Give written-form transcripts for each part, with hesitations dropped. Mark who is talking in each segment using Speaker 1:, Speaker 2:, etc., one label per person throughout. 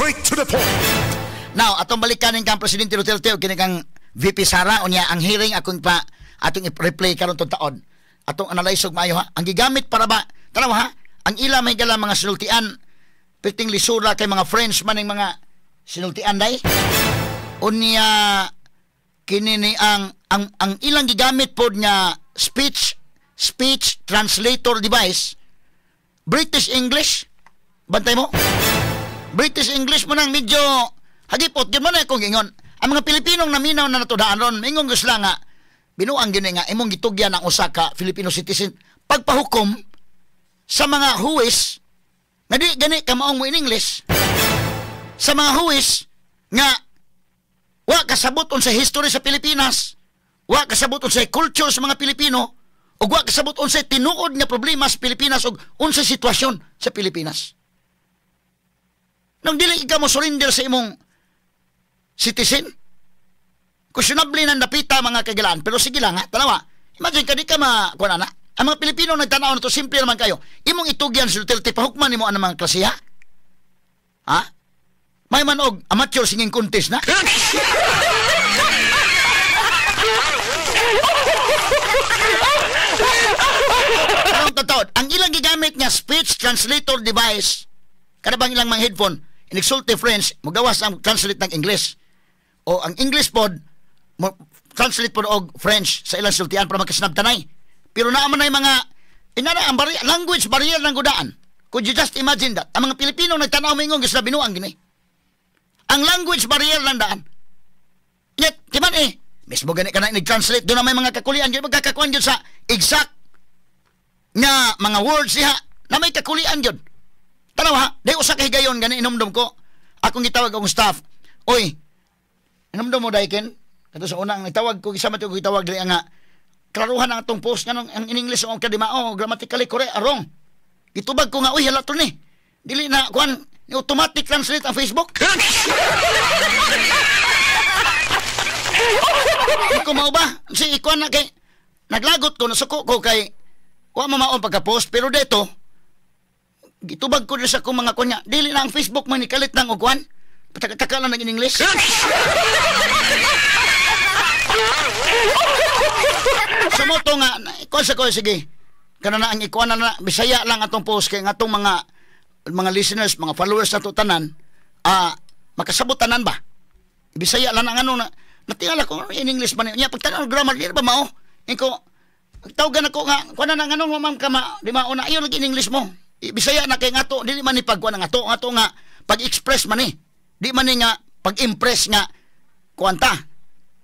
Speaker 1: Straight to the point.
Speaker 2: Now, atong balikan kang Presidente Duterte o kini kang VP Sara, unya ang hearing akong pa atong i-replay karon tong taon. Atong analyze og maayo ha. Ang gigamit para ba, tanaw ha, ang ila may gala mga sinultian piting lisura kay mga French man ning mga sinultian day. Unya kini ni ang ilang gigamit pod nga speech speech translator device, British English. Bantay mo. British English mo nang medyo hagipot gyud mo na akong ingon. Ang mga Pilipinong naminaw na natudaan ron, mingon gusto nga binuang gyud nga imong gitugyan ang usa ka Filipino citizen pagpahukom sa mga huwes nga di gani kamaong mo in English, sa mga huwes nga wa kasabot unsa history sa Pilipinas, wa kasabot unsa culture sa mga Pilipino, ug wa kasabot unsa tinuod nga problema sa Pilipinas ug unsa sitwasyon sa Pilipinas. Nang dili ka mo surrender sa imong citizen, questionable nang dapita, mga kagilaan, pero sige lang ha, tanawa. Imagine ka di ka ma, kuan na. Ang mga Pilipino nagtanaw na to, simple naman kayo. Imong itugyan si Duterte, pahukman nimo ang mga klasiha? Ha? May man og amateur singing contest na? Anong totoo? Ang ilang gigamit nga speech translator device, kada bang ilang mga headphone, inigsulti French, mugawas ang translate ng English. O ang English pod, mo translate pod og French sa ilang sultian para magkasinabtanay. Pero naa man na mga inana ang language barrier ng gudaan. Could you just imagine that? Ang mga Pilipino nagtanaw mingon gusto binuang gini. Ang language barrier lang daan. Yet, di man eh, mismo gani ka na nag-translate, doon na may mga kakulian, yun magkakakuan yun sa exact nga mga words diha, na may kakulian yun. Tanaw ha, di usa ka higayon, gani inumdum ko. Akong gitawag akong staff, "Oy, inumdum mo daiken," kato sa unang nitawag ko, isa man ko gitawag dili nga, klaruhan ang atong post, nga ang in English ang kadimao, grammatically correct, wrong. Gitubag ko nga, "Uy, hala to ni. Dili na, kuan, ni automatic translate ang Facebook." Di ko mao ba? Si ikuan na kay, naglagot ko, nasuko ko kay, wa mamaon pagka-post, pero dito, gitubag ko sa akong mga kunya, dili na ang Facebook man ni kalit ng ugwan, pataka-taka lang nag in English. Sumoto nga, ikuan sa ko, sige, kana na ang ikuan na, Bisaya lang atong post, kay nga atong mga listeners, mga followers na to tanan, makasabot tanan ba? Bisaya lang ang ano na, natingala ko, in English man niya, pagtanong grammar, di ba mao? Iko, tawagan ako nga, kuan na nga ano, ma'am, kama, di mao na, ayaw lagi in English mo. Bisaya na kay nga to, dili man ni pagkuan nga to, nga to nga, pag-express man ni. Di man ni nga, pag-impress nga, kuan ta.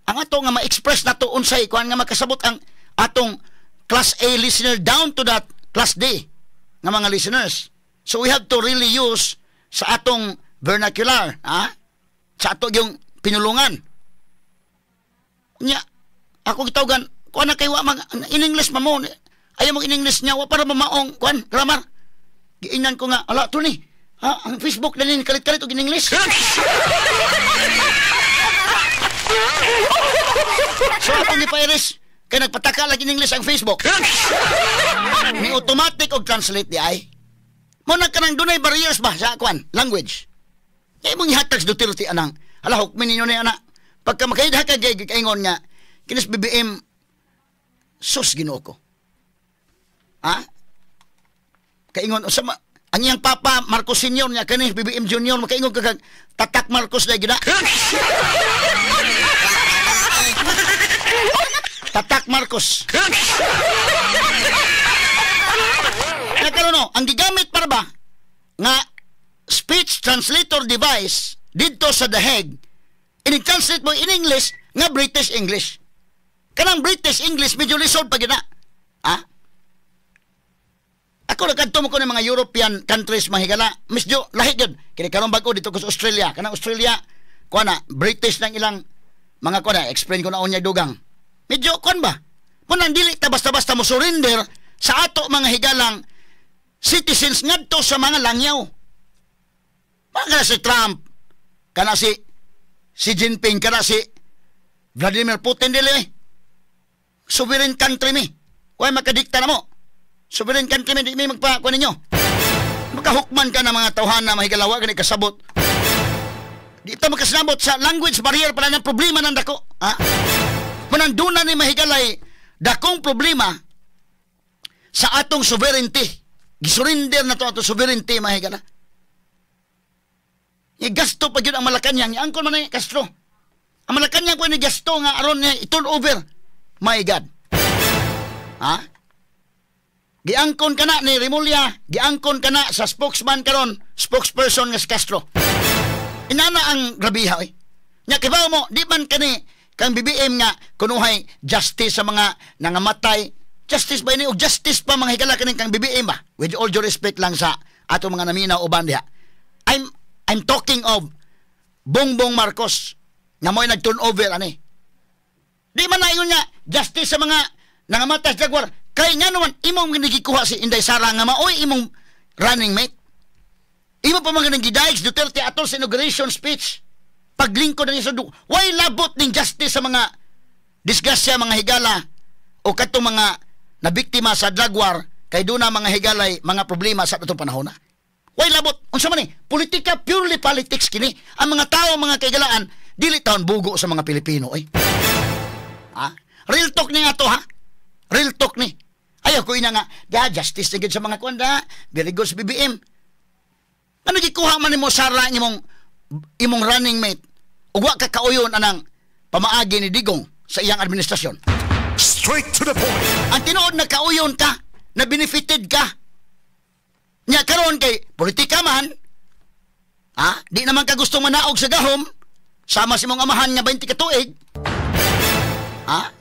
Speaker 2: Ang ato nga ma-express na to, unsay, kuan nga makasabot ang atong class A listener down to that class D nga mga listeners. So we have to really use sa atong vernacular, ha? Sa ato yung pinulungan. Nya, ako gitawagan, kuan na kay wa mag in English man mo. Ayaw mo in English niya, wa para mamaong kuan grammar. Giingnan ko nga, ala to ni. Ha, ang Facebook na ni kalit-kalit og in English. So atong ipairis kay nagpataka lagi in English ang Facebook. Ni automatic og translate di ay. Mo na kanang dunay barriers ba sa kuan language. Kay mong ihatag sa Duterte anang hala hukmin ninyo ni ana. Pagka makaidha ka kay kaingon nga kinis BBM sus Ginoo ko. Ha? Kaingon usa ang iyang papa Marcos Senior niya kani BBM Junior makaingon ka kag tatak Marcos dai gid. Tatak Marcos. Nagkaroon no, ang gigamit para ba nga speech translator device didto sa The Hague, ini-translate mo in English nga British English. Kanang British English medyo lisod pa gina. Ha? Ako nagkadto mo ko ng mga European countries mahigala, medyo lahi gyud. Kini karon bag-o dito ko sa Australia. Kanang Australia, kuan na British nang ilang mga kuan na, explain ko na unya dugang. Medyo kuan ba? Munang dili ta basta-basta mo surrender sa ato mga higalang citizens ngadto sa mga langyaw. Mga si Trump, kana si Xi Jinping, kana si Vladimir Putin dili eh. Sovereign country mi. Kuhay makadikta na mo. Sovereign country mi, di mi magpa kuan ninyo. Makahukman ka na mga tawhana mahigalawa gani kasabot. Di ta makasinabot sa language barrier pala ng problema ng dako. Ha? Mananduna ni mahigalay dakong problema sa atong sovereignty. Gisurrender na to atong sovereignty, mahigala. Gasto pa gyud ang Malacanang. Angkon man ni Castro. Ang Malacanang ko ni gasto nga aron niya i-turn over. My God. Ha? Giangkon ka na ni Remulla, giangkon ka na sa spokesman karon, spokesperson nga si Castro. Inana ang grabiha eh. Nya kibaw mo, di man kani kang BBM nga kunuhay justice sa mga nangamatay. Justice ba ini o justice pa mga higala kaning kang BBM ba? With all due respect lang sa ato mga naminaw uban diha. I'm talking of Bongbong Marcos nga mo'y nag-turn over ani. Di man na ingon nga justice sa mga nangamatay sa drug war. Kay nga naman imong gikuha si Inday Sara nga maoy imong running mate. Imo pa man gidayeg si Duterte atol sa inauguration speech. Paglingkod na niya sa Why labot ning justice sa mga disgrasya, mga higala, o katong mga nabiktima sa drug war kay duna mga higalay mga problema sa atong panahon na. Why labot? Unsa man ni? Politika, purely politics kini. Ang mga tao, mga kaigalaan, dili taon bugo sa mga Pilipino eh. Ha? Real talk ni nga to ha. Real talk ni. Ayaw ko ina nga, da, justice na sa mga kwanda, very good sa BBM. Ano gikuha man nimo Sara imong running mate? Ug wa ka kauyon anang pamaagi ni Digong sa iyang administrasyon.
Speaker 1: Straight to the point.
Speaker 2: Ang tinuod na kauyon ka, na benefited ka. Nya karon kay politika man, ha? Di naman ka gusto manaog sa gahom, sama si mong amahan nga 20 ka tuig. Ha?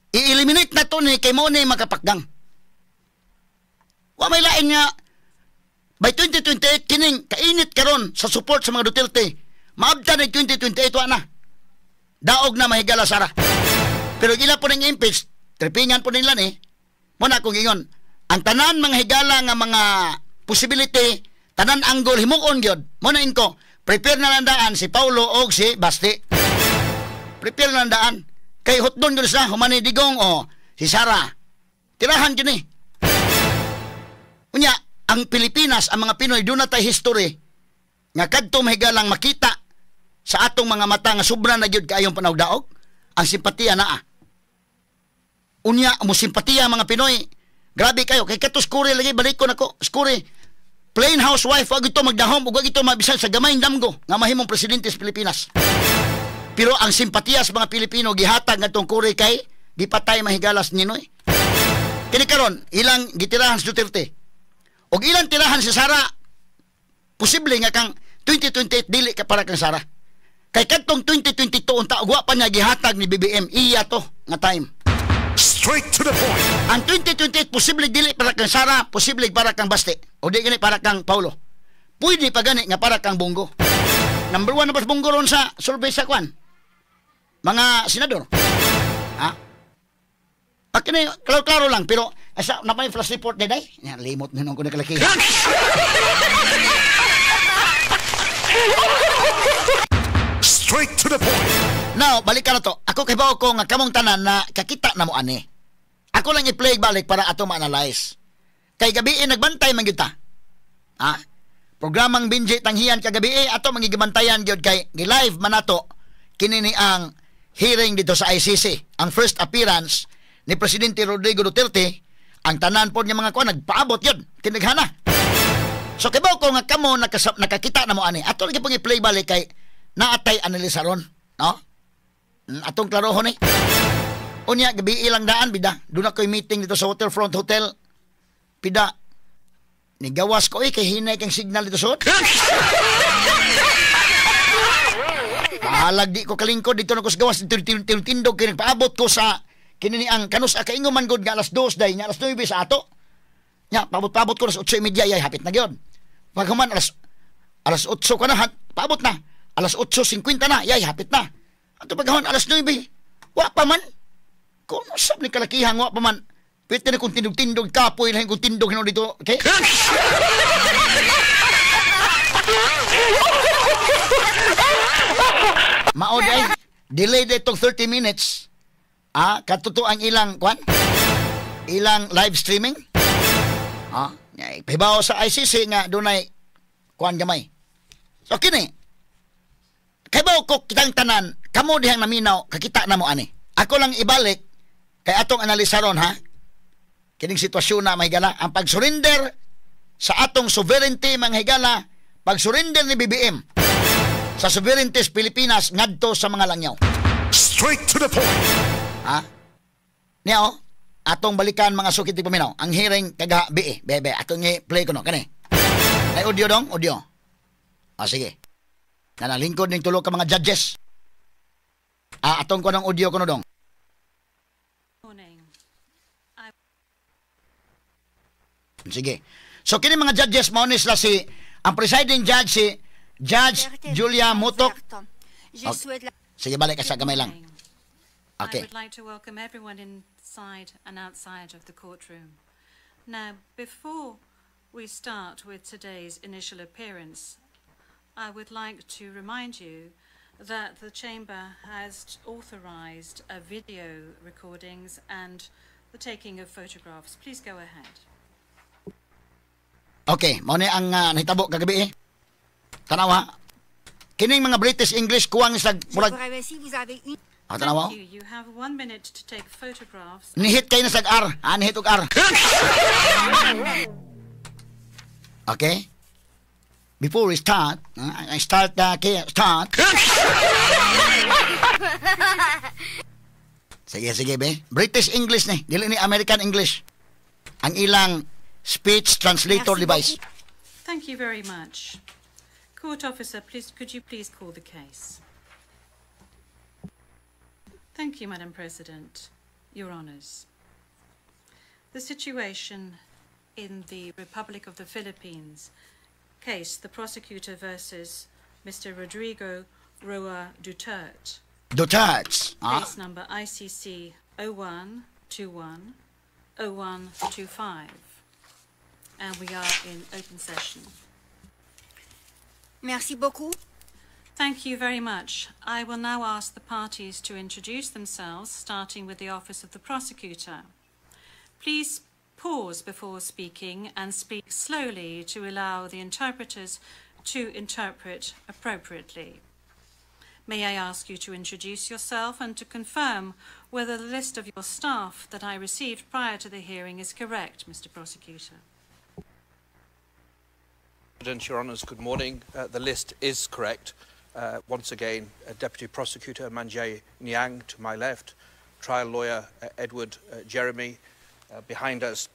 Speaker 2: I-eliminate na to ni kay mo ni makapakgang. Wa may lain nga by 2028 kining kainit karon sa support sa mga Duterte. Maabtan ng 2028, wa na. Daog na, mahigala, Sara. Pero ila po ning impeach, tripingan po nila ni. Mo na akong ingon, ang tanan mga higala nga mga possibility, tanan angle himuon gyud. Mo na inko, prepare na lang daan si Paulo og si Basti. Prepare na lang daan. Kay hotdon gyud sa humani Digong o si Sara. Tirahan gyud ni. Unya, ang Pilipinas, ang mga Pinoy, doon na tay history nga kadto mahigalang makita sa atong mga mata nga sobra na gyud kaayong panawdaog, ang simpatiya naa. Unya, mo simpatiya mga Pinoy. Grabe kayo. Kay kato Cory lagi, balik ko nako. Cory, plain housewife, wag ito magdahom, ug wag ito mabisan sa gamayng damgo nga mahimong presidente sa Pilipinas. Pero ang simpatiya sa mga Pilipino gihatag ngadtong Cory kay gipatay mahigalas ni Ninoy. Kini karon ilang gitirahan si Duterte. Og ilang tirahan si Sara, posible nga kang 2028 dili ka para kang Sara. Kay kadtong 2022 unta wa pa niya gihatag ni BBM iya to nga time.
Speaker 1: Straight to the point.
Speaker 2: Ang 2028 posible dili para kang Sara, posible para kang Basti. O di gani para kang Paulo. Pwede pa gani nga para kang Bong Go. Number one na ba si Bong Go ron sa survey sa kwan? Mga senador. Ha? Pag kini, klaro-klaro lang, pero asa na may flash report day? Yan, limot na nung ko nakalaki.
Speaker 1: Straight to the point.
Speaker 2: Now, balik ka na to. Ako kay ko nga kamong tanan na kakita na mo ani. Ako lang i-play balik para ato ma-analyze. Kay gabi nagbantay man gyud ta. Ha? Programang Binji Tanghian kagabi ato magigibantayan gyud kay gi-live man nato kini ni ang hearing dito sa ICC. Ang first appearance ni Presidente Rodrigo Duterte, ang tanan pod nga mga kuan nagpaabot yun, tinighana. So kibaw ko nga kamo nakakita na mo ani. Ato lagi pong i-play balik kay naatay analisa ron, no? Atong klarohon ni. Unya gabi ilang daan bida. Doon ako'y meeting dito sa Waterfront Hotel. Pida. Nigawas ko kay hinay kang signal dito sa. Bahalag di ko kalingkod dito na ko sa gawas tindog kay nagpaabot ko sa kini ni ang kanus kaingo man gud nga alas 2 day nga alas 9 sa ato. Nya paabot-paabot ko alas 8:30 ay hapit na gyud. Paghuman alas 8 ka na paabot na. Alas 8:50 na yay hapit na. Ato paghuman alas 9 wa pa man. Kung sab ni kalakihan wa pa man. Pwede na kung tindog-tindog kapoy lahin kung tindog hinon dito. Okay? Mao day delay day tong 30 minutes. Ah, katuto ang ilang kwan? Ilang live streaming? Ah, pahibaw sa ICC nga dunay kwan gamay. So kini. Kay ko kitang tanan, kamo dihang naminaw, kakita na mo ani. Ako lang ibalik kay atong analisaron ha. Kining sitwasyon na, mga higala, ang pag-surrender sa atong sovereignty, mga higala, pag-surrender ni BBM sa sovereignty sa Pilipinas ngadto sa mga langyaw.
Speaker 1: Straight to the point.
Speaker 2: Ha? Niya oh, atong balikan, mga sukit paminaw. Ang hearing kagabi eh. Bebe, atong i-play ko no kani. Ay, audio dong, audio. Ah, sige. Nanalingkod ning tulo ka mga judges. Ah, atong ko ng audio ko no dong.
Speaker 3: Morning.
Speaker 2: Sige. So kini mga judges, mao ni sila si ang presiding judge, si Judge Julia Mutok.
Speaker 4: Je souhaite la
Speaker 2: Sige, balik ka sa gamay lang.
Speaker 3: Morning.
Speaker 2: Okay.
Speaker 3: I would like to welcome everyone inside and outside of the courtroom. Now, before we start with today's initial appearance, I would like to remind you that the chamber has authorized a video recordings and the taking of photographs. Please go ahead.
Speaker 2: Okay, mao ni ang nahitabo kagabi eh. Tanawa. Kining mga British English kuwang sa
Speaker 4: Je
Speaker 2: murag
Speaker 4: vous remercie. Vous avez une
Speaker 2: Ah, tanawa.
Speaker 3: Thank you. You have 1 minute to take photographs.
Speaker 2: Nihit kay na sag R. Ah, nihit og R. Okay? Before we start, I start okay, start. Sige, sige, be. British English ni, dili ni American English. Ang ilang speech translator
Speaker 4: Merci
Speaker 2: device.
Speaker 4: Beaucoup.
Speaker 3: Thank you very much. Court officer, please, could you please call the case? Thank you, Madam President. Your Honours. The situation in the Republic of the Philippines case, the prosecutor versus Mr. Rodrigo Roa Duterte.
Speaker 2: Duterte. Ah,
Speaker 3: Case number ICC 0121 0125. And we are in open session.
Speaker 4: Merci beaucoup.
Speaker 3: Thank you very much. I will now ask the parties to introduce themselves, starting with the Office of the Prosecutor. Please pause before speaking and speak slowly to allow the interpreters to interpret appropriately. May I ask you to introduce yourself and to confirm whether the list of your staff that I received prior to the hearing is correct, Mr. Prosecutor?
Speaker 5: President, Your Honours, good morning. The list is correct. Once again, Deputy Prosecutor Manjay Niang to my left, trial lawyer Edward Jeremy behind us,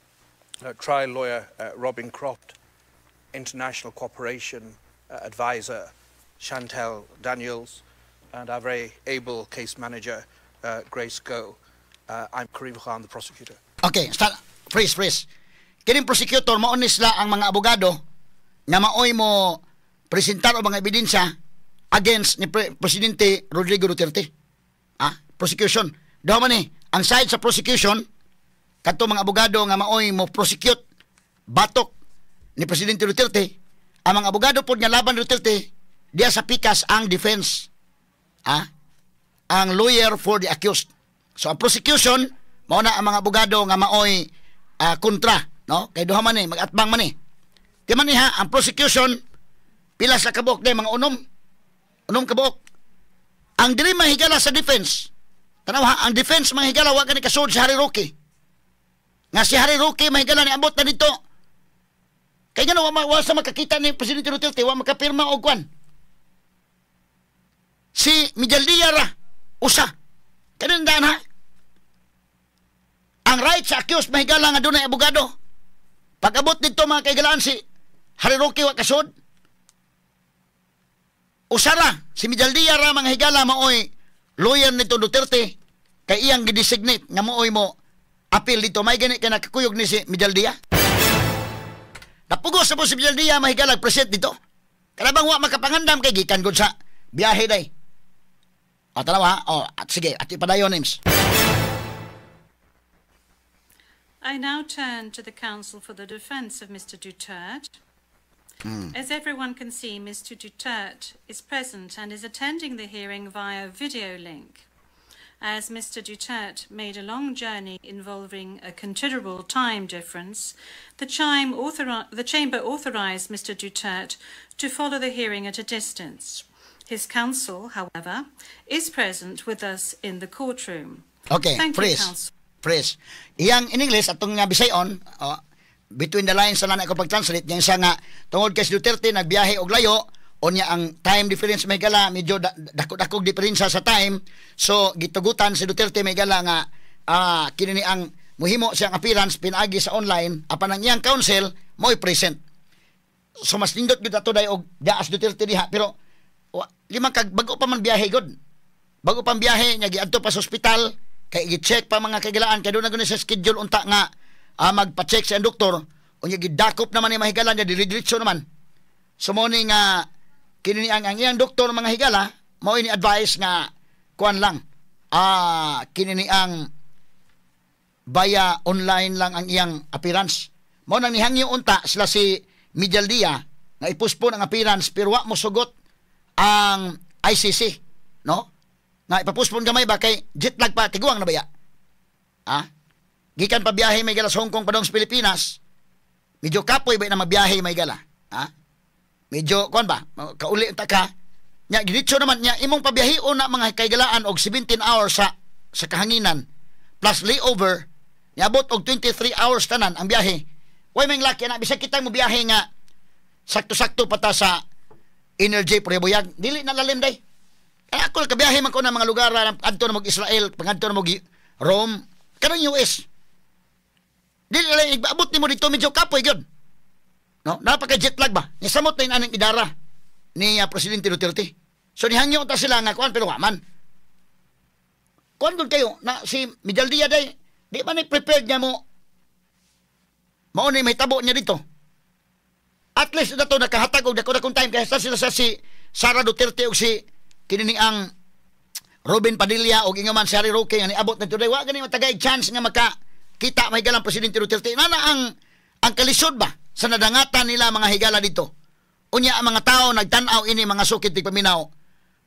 Speaker 5: trial lawyer Robin Croft, International Cooperation Advisor Chantel Daniels, and our very able case manager, Grace Go. I'm Karim Khan, the prosecutor.
Speaker 2: Okay, start. Freeze, freeze. Kining prosecutor, mao ni sila ang mga abogado nga maoy mo presentar og mga ebidensya against ni Presidente Rodrigo Duterte. Ah, prosecution. Duha man ni ang side sa prosecution, kadto mga abogado nga maoy mo prosecute batok ni Presidente Duterte, ang mga abogado pod nga laban Duterte diya sa pikas, ang defense. Ah, ang lawyer for the accused. So ang prosecution mao na ang mga abogado nga maoy kontra, no? Kay duha man ni, magatbang man ni. Di man ni ha, ang prosecution pila sa kabuok day, mga unom. Unom kabuok. Ang dili mahigala sa defense. Tanaw ha, ang defense, mga higala, wa kani kasud si Harry Roque. Nga si Harry Roque, mahigala, ni abot na dito. Kay ngano wa sa makakita ni Presidente Duterte, wa makapirma og kwan. Si Medialdea ra usa. Kanin daan ha. Ang right sa accused, mahigala, nga dunay abogado. Pag-abot dito, mga kaigalaan, si Harry Roque wa kasud. Usara, si Medialdea ra, mga higala, maoy lawyer nito Duterte kay iyang gidesignate nga maoy mo appeal dito. May gani kay nakakuyog ni si Medialdea. Napugos na po si Medialdea, mahigala, present dito. Kanabang wa makapangandam kay gikan gud sa biyahe day. O, tanawa ha? O, at sige, at ipadayon names.
Speaker 3: I now turn to the counsel for the defense of Mr. Duterte. As everyone can see, Mr. Duterte is present and is attending the hearing via video link. As Mr. Duterte made a long journey involving a considerable time difference, the chamber authorized Mr. Duterte to follow the hearing at a distance. His counsel, however, is present with us in the courtroom.
Speaker 2: Okay,
Speaker 3: Thank you,
Speaker 2: freeze.
Speaker 3: Counsel.
Speaker 2: Freeze. Iyang in English atong nga Bisayon, oh, between the lines na lang ako pag-translate niya siya nga tungod kay si Duterte nagbiyahe og layo, unya ang time difference may gala medyo dako-dakog diferensya sa time, so gitugutan si Duterte may gala nga kini ni ang muhimo siyang appearance pinaagi sa online apan ang iyang counsel mo'y present. So mas nindot gyud ato day og daas Duterte diha, pero lima kag bago pa man biyahe gud. Bago pang biyahe niya, giadto pa sa ospital kay gi-check pa, mga kagilaan, kay doon na gud sa schedule unta nga magpa-check sa doktor. Unya gidakop naman ni mahigala niya, dili-diretso naman. So mo ni nga kini ni ang iyang doktor, mga higala, mao ni advice nga kuan lang, kini ni ang via online lang ang iyang appearance. Mao nang nihangyo unta sila si Medialdea nga ipospon ang appearance, pero wa mo sugot ang ICC, no? Nga ipapospon gamay ba kay jet lag pa, tiguang na baya. Ah? Gikan pa biyahe may gala sa Hong Kong padong sa Pilipinas. Medyo kapoy ba na magbiyahe may gala? Ha? Medyo kuan ba? Kauli ta ka. Nya giditso naman nya imong pabiyahion na, mga kaigalaan, og 17 hours sa kahanginan plus layover, niabot og 23 hours tanan ang biyahe. Way may laki na bisag kitang mo biyahe nga sakto-sakto pa ta sa energy prebuyag, dili na lalim day. Kaya ako kabiyahe man ko ng mga lugar na adto na mag Israel, pangadto na mag Rome, kanang US. Dili lang igabot nimo dito, medyo kapoy gyud. No, napaka jet lag ba? Nisamot na yun aning idara ni Presidente Duterte. So nihangyo ta sila nga kuan, pero wa man. Kuan gud kayo na si Medialdea day, di ba ni prepared niya mo mao ni mahitabo niya dito. At least dato nakahatag og dako dakong time kay sa sila sa si Sara Duterte og si kini ni ang Robin Padilla og ingon man si Harry Roque nga niabot na today, wa gani matagay chance nga maka kita may galang Presidente Duterte. Nana ang kalisod ba sa nadangatan nila, mga higala, dito. Unya ang mga tao nagtan-aw ini, mga sukit paminaw,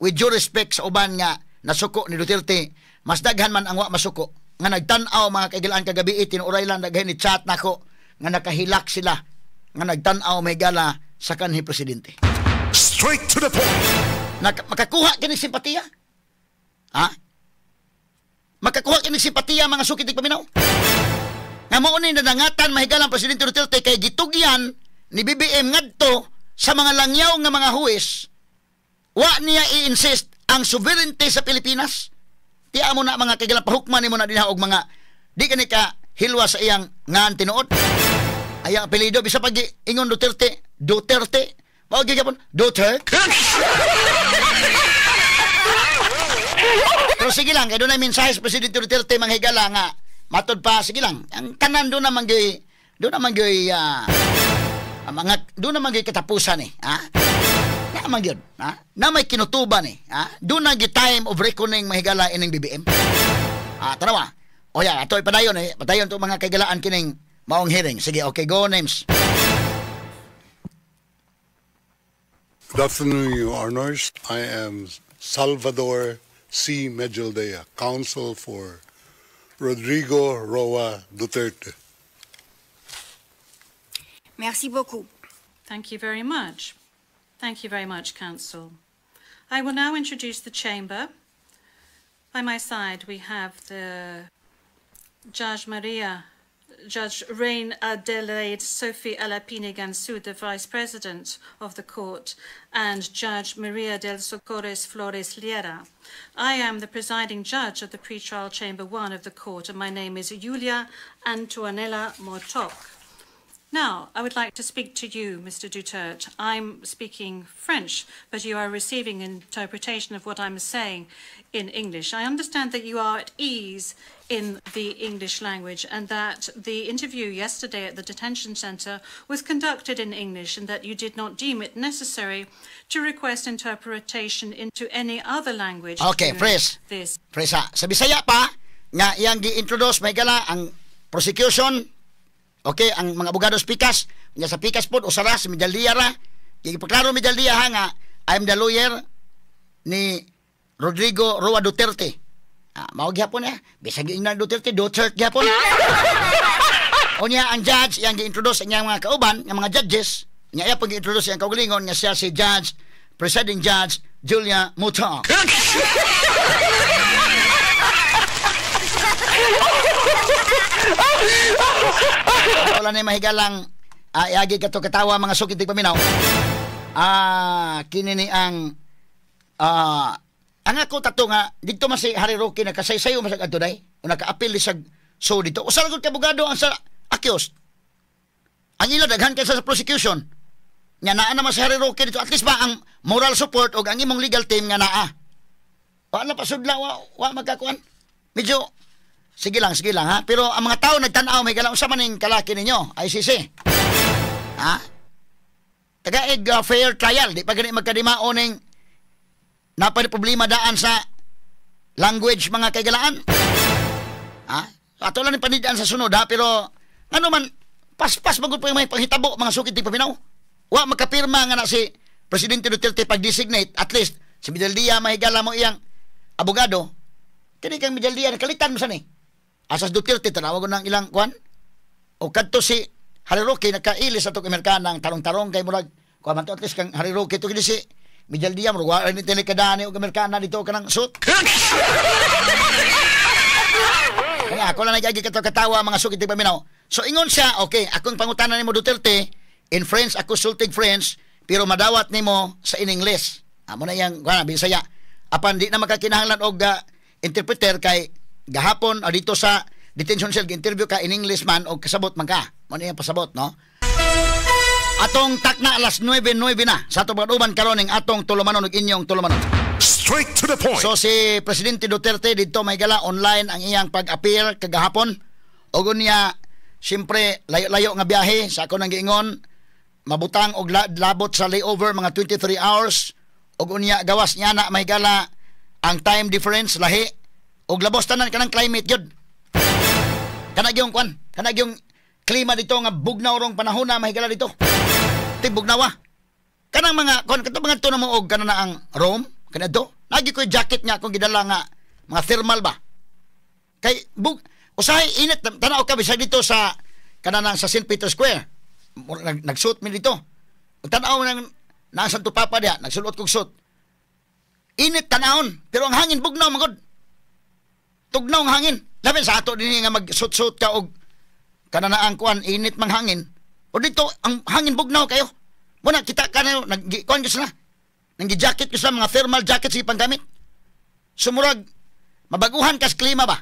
Speaker 2: with due respect sa uban nga nasuko ni Duterte, mas daghan man ang wa masuko nga nagtan-aw, mga kaigalaan, kagabi. Tinuoray lang daghan ni chat nako nga nakahilak sila nga nagtan-aw may gala sa kanhi presidente.
Speaker 1: Straight to the point.
Speaker 2: Makakuha kini simpatiya? Ha? Makakuha kini simpatiya, mga sukit paminaw? Nga mao ni nadangatan mahigalang Presidente Duterte kay gitugyan ni BBM ngadto sa mga langyaw nga mga huwes, wa niya i-insist ang sovereignty sa Pilipinas. Tiya mo na, mga kaigalang, pahukman nimo na dinha og mga di kani ka hilwa sa iyang ngan tinuod. Ay ang apelyido bisa pag ingon Duterte, Duterte, mao gihapon Duterte. Pero sige lang, kay doon ay mensahe sa Presidente Duterte, mga higala, nga matod pa, sige lang. Ang tanan doon naman gyoy ang mga doon naman gyoy katapusan eh. Ha? Na man gyud, ha? Na may kinutuban eh. Ha? Doon na gyud time of reckoning, mahigala, ining BBM. Ah, tanawa. O ya, ato ipadayon eh. Padayon to, mga kaigalaan, kining maong hearing. Sige, okay, go names.
Speaker 6: Good afternoon, Your Honors. I am Salvador C. Medialdea, counsel for Rodrigo Roa Duterte.
Speaker 4: Merci beaucoup.
Speaker 3: Thank you very much. Thank you very much, Counsel. I will now introduce the chamber. By my side, we have the Judge Maria, Judge Reine Adelaide Sophie Alapini Gansou, the Vice President of the Court, and Judge Maria del Socorro Flores Liera. I am the presiding judge of the Pretrial Chamber 1 of the Court, and my name is Julia Antoanela Motoc. Now, I would like to speak to you, Mr. Duterte. I'm speaking French, but you are receiving interpretation of what I'm saying in English. I understand that you are at ease in the English language and that the interview yesterday at the detention centre was conducted in English and that you did not deem it necessary to request interpretation into any other language
Speaker 2: Okay,
Speaker 3: during
Speaker 2: fresh.
Speaker 3: this.
Speaker 2: Presa. Sa Bisaya pa, nga iyang gi-introduce may gala ang prosecution, okay, ang mga abogado sa pikas, nga sa pikas pod usara si Medialdea ra. Gipaklaro Medialdea ha nga I'm the lawyer ni Rodrigo Roa Duterte. Ah, mao gyapon niya. Bisag ingnan Duterte, Duterte gyapon. Unya ang judge iyang gi-introduce ang iyang mga kauban, nga mga judges, nya iya pag gi-introduce iyang kaugalingon nga siya si judge, presiding judge Julia Mutok. Wala na mahigalang iagi ka to katawa mga sukit paminaw. Kini ni ang ako tato nga didto man si Harry Roque nakasaysayo man sa adto day o naka-appeal sa so dito. Usa ra gud ka abogado ang sa accused. Ang ila daghan kaysa sa prosecution. Nga naa naman si Harry Roque dito, at least ba ang moral support og ang imong legal team nga naa. Wala pa sudla wa magkakuan. Medyo sige lang ha. Pero ang mga tao nagtan-aw may galang unsa man ning kalaki ninyo ICC. Ha? Tagaig fair trial, di pa gani magkadimao ning napay problema daan sa language mga kaigalaan. Ha? Ato lang ni panidaan sa sunod ha, pero ano man paspas magud po yung may panghitabo mga sukit di paminaw. Wa makapirma nga na si Presidente Duterte pag-designate, at least si Medialdea mahigala mo iyang abogado. Kini kang Medialdea nakalitan mo sa ni. Asas Duterte tanawag ko ng ilang kuan. O kadto si Harry Roque nakailis atong Amerikana ang tarong-tarong kay murag kuan man to, at least kang Harry Roque to kini si Medialdea murag wa ni telikadani og Amerikana dito kanang suit. Kaya ako lang nagagi kato katawa mga sukit di paminaw. So ingon siya, okay, akong pangutana nimo Duterte in French, ako sultig French, pero madawat nimo sa in English. Amo na iyang kuan Bisaya. Apan di na makakinahanglan og interpreter kay gahapon o dito sa detention cell interview ka in English man og kasabot man ka. Mo na iyang pasabot, no? Atong takna alas 9:09 na sa atong pag-uban karon ning atong tulumanon ug inyong tulumanon.
Speaker 1: Straight to the point.
Speaker 2: So si Presidente Duterte dito may gala online ang iyang pag-appear kagahapon. Og unya siyempre layo-layo nga biyahe sa ako nang giingon, mabutang og labot sa layover mga 23 hours og unya gawas niya na may gala ang time difference lahi og labos tanan kanang climate gyud. Kana gyung kwan, kana gyung klima dito nga bugnaw rong panahon na mahigala dito. Tibugnawa. Kanang mga kon kato mga tuno mo og kana na ang Rome kanadto. Nagi ko jacket nga akong gidala nga mga thermal ba. Kay bug usahay init tan-aw ka bisag dito sa kanang sa St. Peter Square. Nagsuot mi dito. Tan-aw nang naa Santo Papa diha, nagsulot kog suit. Init tan-awon, pero ang hangin bugnaw magod. Tugnaw ang hangin. Labi sa ato dinhi nga magsuot-suot ka og kananaang kuan init mang hangin. O dito ang hangin bugnaw kayo. Muna kita ka na nagkuan gyud sila. Nanggi-jacket ko sila, mga thermal jackets ipanggamit. Sumurag, mabaguhan kas klima ba?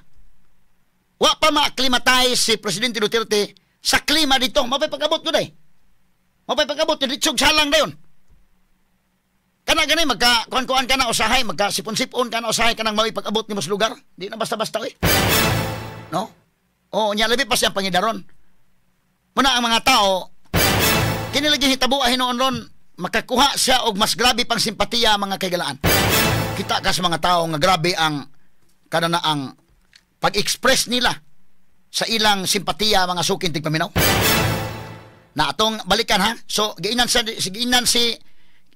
Speaker 2: Wa pa ma-acclimatize si Presidente Duterte sa klima dito. Mapay pag-abot ko day. Mapay pag-abot, ditsog salang dayon. Kana gani, magka-kuan-kuan ka na usahay, magka-sipon-sipon ka na usahay, kanang mapay pag-abot ni mo sa lugar. Di na basta-basta eh. No? O, niya labi pa siyang pangidaron. Muna ang mga tao, kinilaging hitabo hinuon ron, makakuha siya og mas grabe pang simpatiya mga kaigalaan. Kita ka sa mga tao nga grabe ang kanana ang pag-express nila sa ilang simpatiya mga suking tigpaminaw. Na atong balikan ha. So giinan si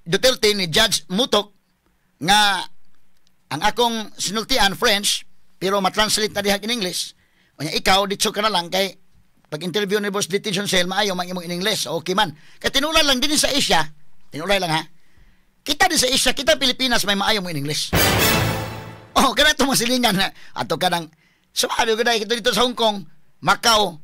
Speaker 2: Duterte ni Judge Mutok nga ang akong sinultian French pero matranslate na diha in English. Unya ikaw ditso ka na lang kay pag-interview ni boss detention cell maayo man imong in English. Okay man. Kay tinulay lang din sa Asia. Tinulay lang ha. Kita din sa Asia, kita Pilipinas may maayo mo in English. Oh, kana itong mga silingan na ato ka nang sumabi ko dahil dito sa Hong Kong, Macau,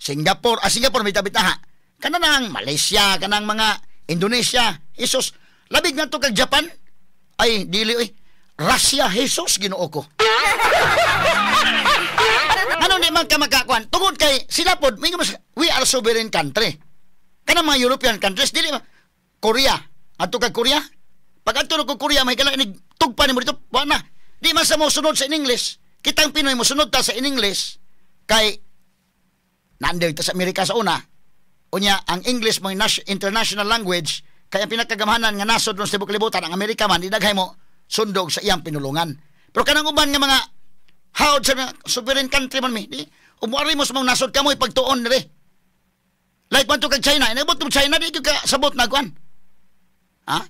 Speaker 2: Singapore, Singapore may tabit na ha. Kanang Malaysia, kanang mga Indonesia, Jesus, labig na to kag Japan. Ay, dili oy. Russia, Jesus, Ginoo ko. Ano ni man ka makakuan? Tungod kay sila pod, we are sovereign country. Kanang mga European countries, dili ma Korea. Adto kag Korea? Pag adto ko Korea, may kailangan tugpa nimo dito, wa na. Di man sa mo sunod sa in English. Kitang Pinoy mo sunod ta sa in English kay naandir ta sa Amerika sa una. Unya ang English mo international language kay ang pinakagamhanan nga nasod sa tibuok kalibutan ang Amerika man di daghay mo sundog sa iyang pinulungan. Pero kanang uban nga mga howd sa sovereign country man mi, di umuari mo sa mga nasod kamo ipagtuon dire. Like man to kag China, inabot mo China di ka sabot na kuan. Ha?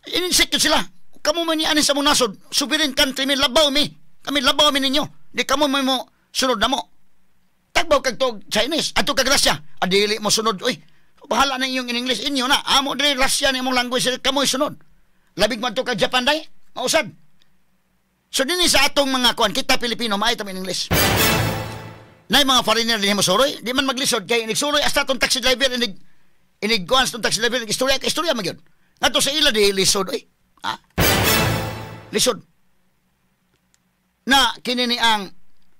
Speaker 2: Insecure sila. Kamu man ni ani sa mong nasod, sovereign country mi, labaw mi. Kami labaw mi ninyo. Di kamo man mo sunod na mo. Tagbaw kag tog Chinese, adto kag Russia. Adili mo sunod oy. Bahala na inyong in English inyo na. Amo diri Russia ni imong language kamo sunod. Labig man to kag Japan day, mausad. So dinhi sa atong mga kuan, kita Pilipino maayo ta in English. Nay mga foreigner dinhi mo suroy, di man maglisod kay inig suroy hasta tong taxi driver, inig inig kuan sa tong taxi driver, inig istorya, istorya man gyud. Ngadto sa ila di lisod oy. Ha? Lisod. Na kini ni ang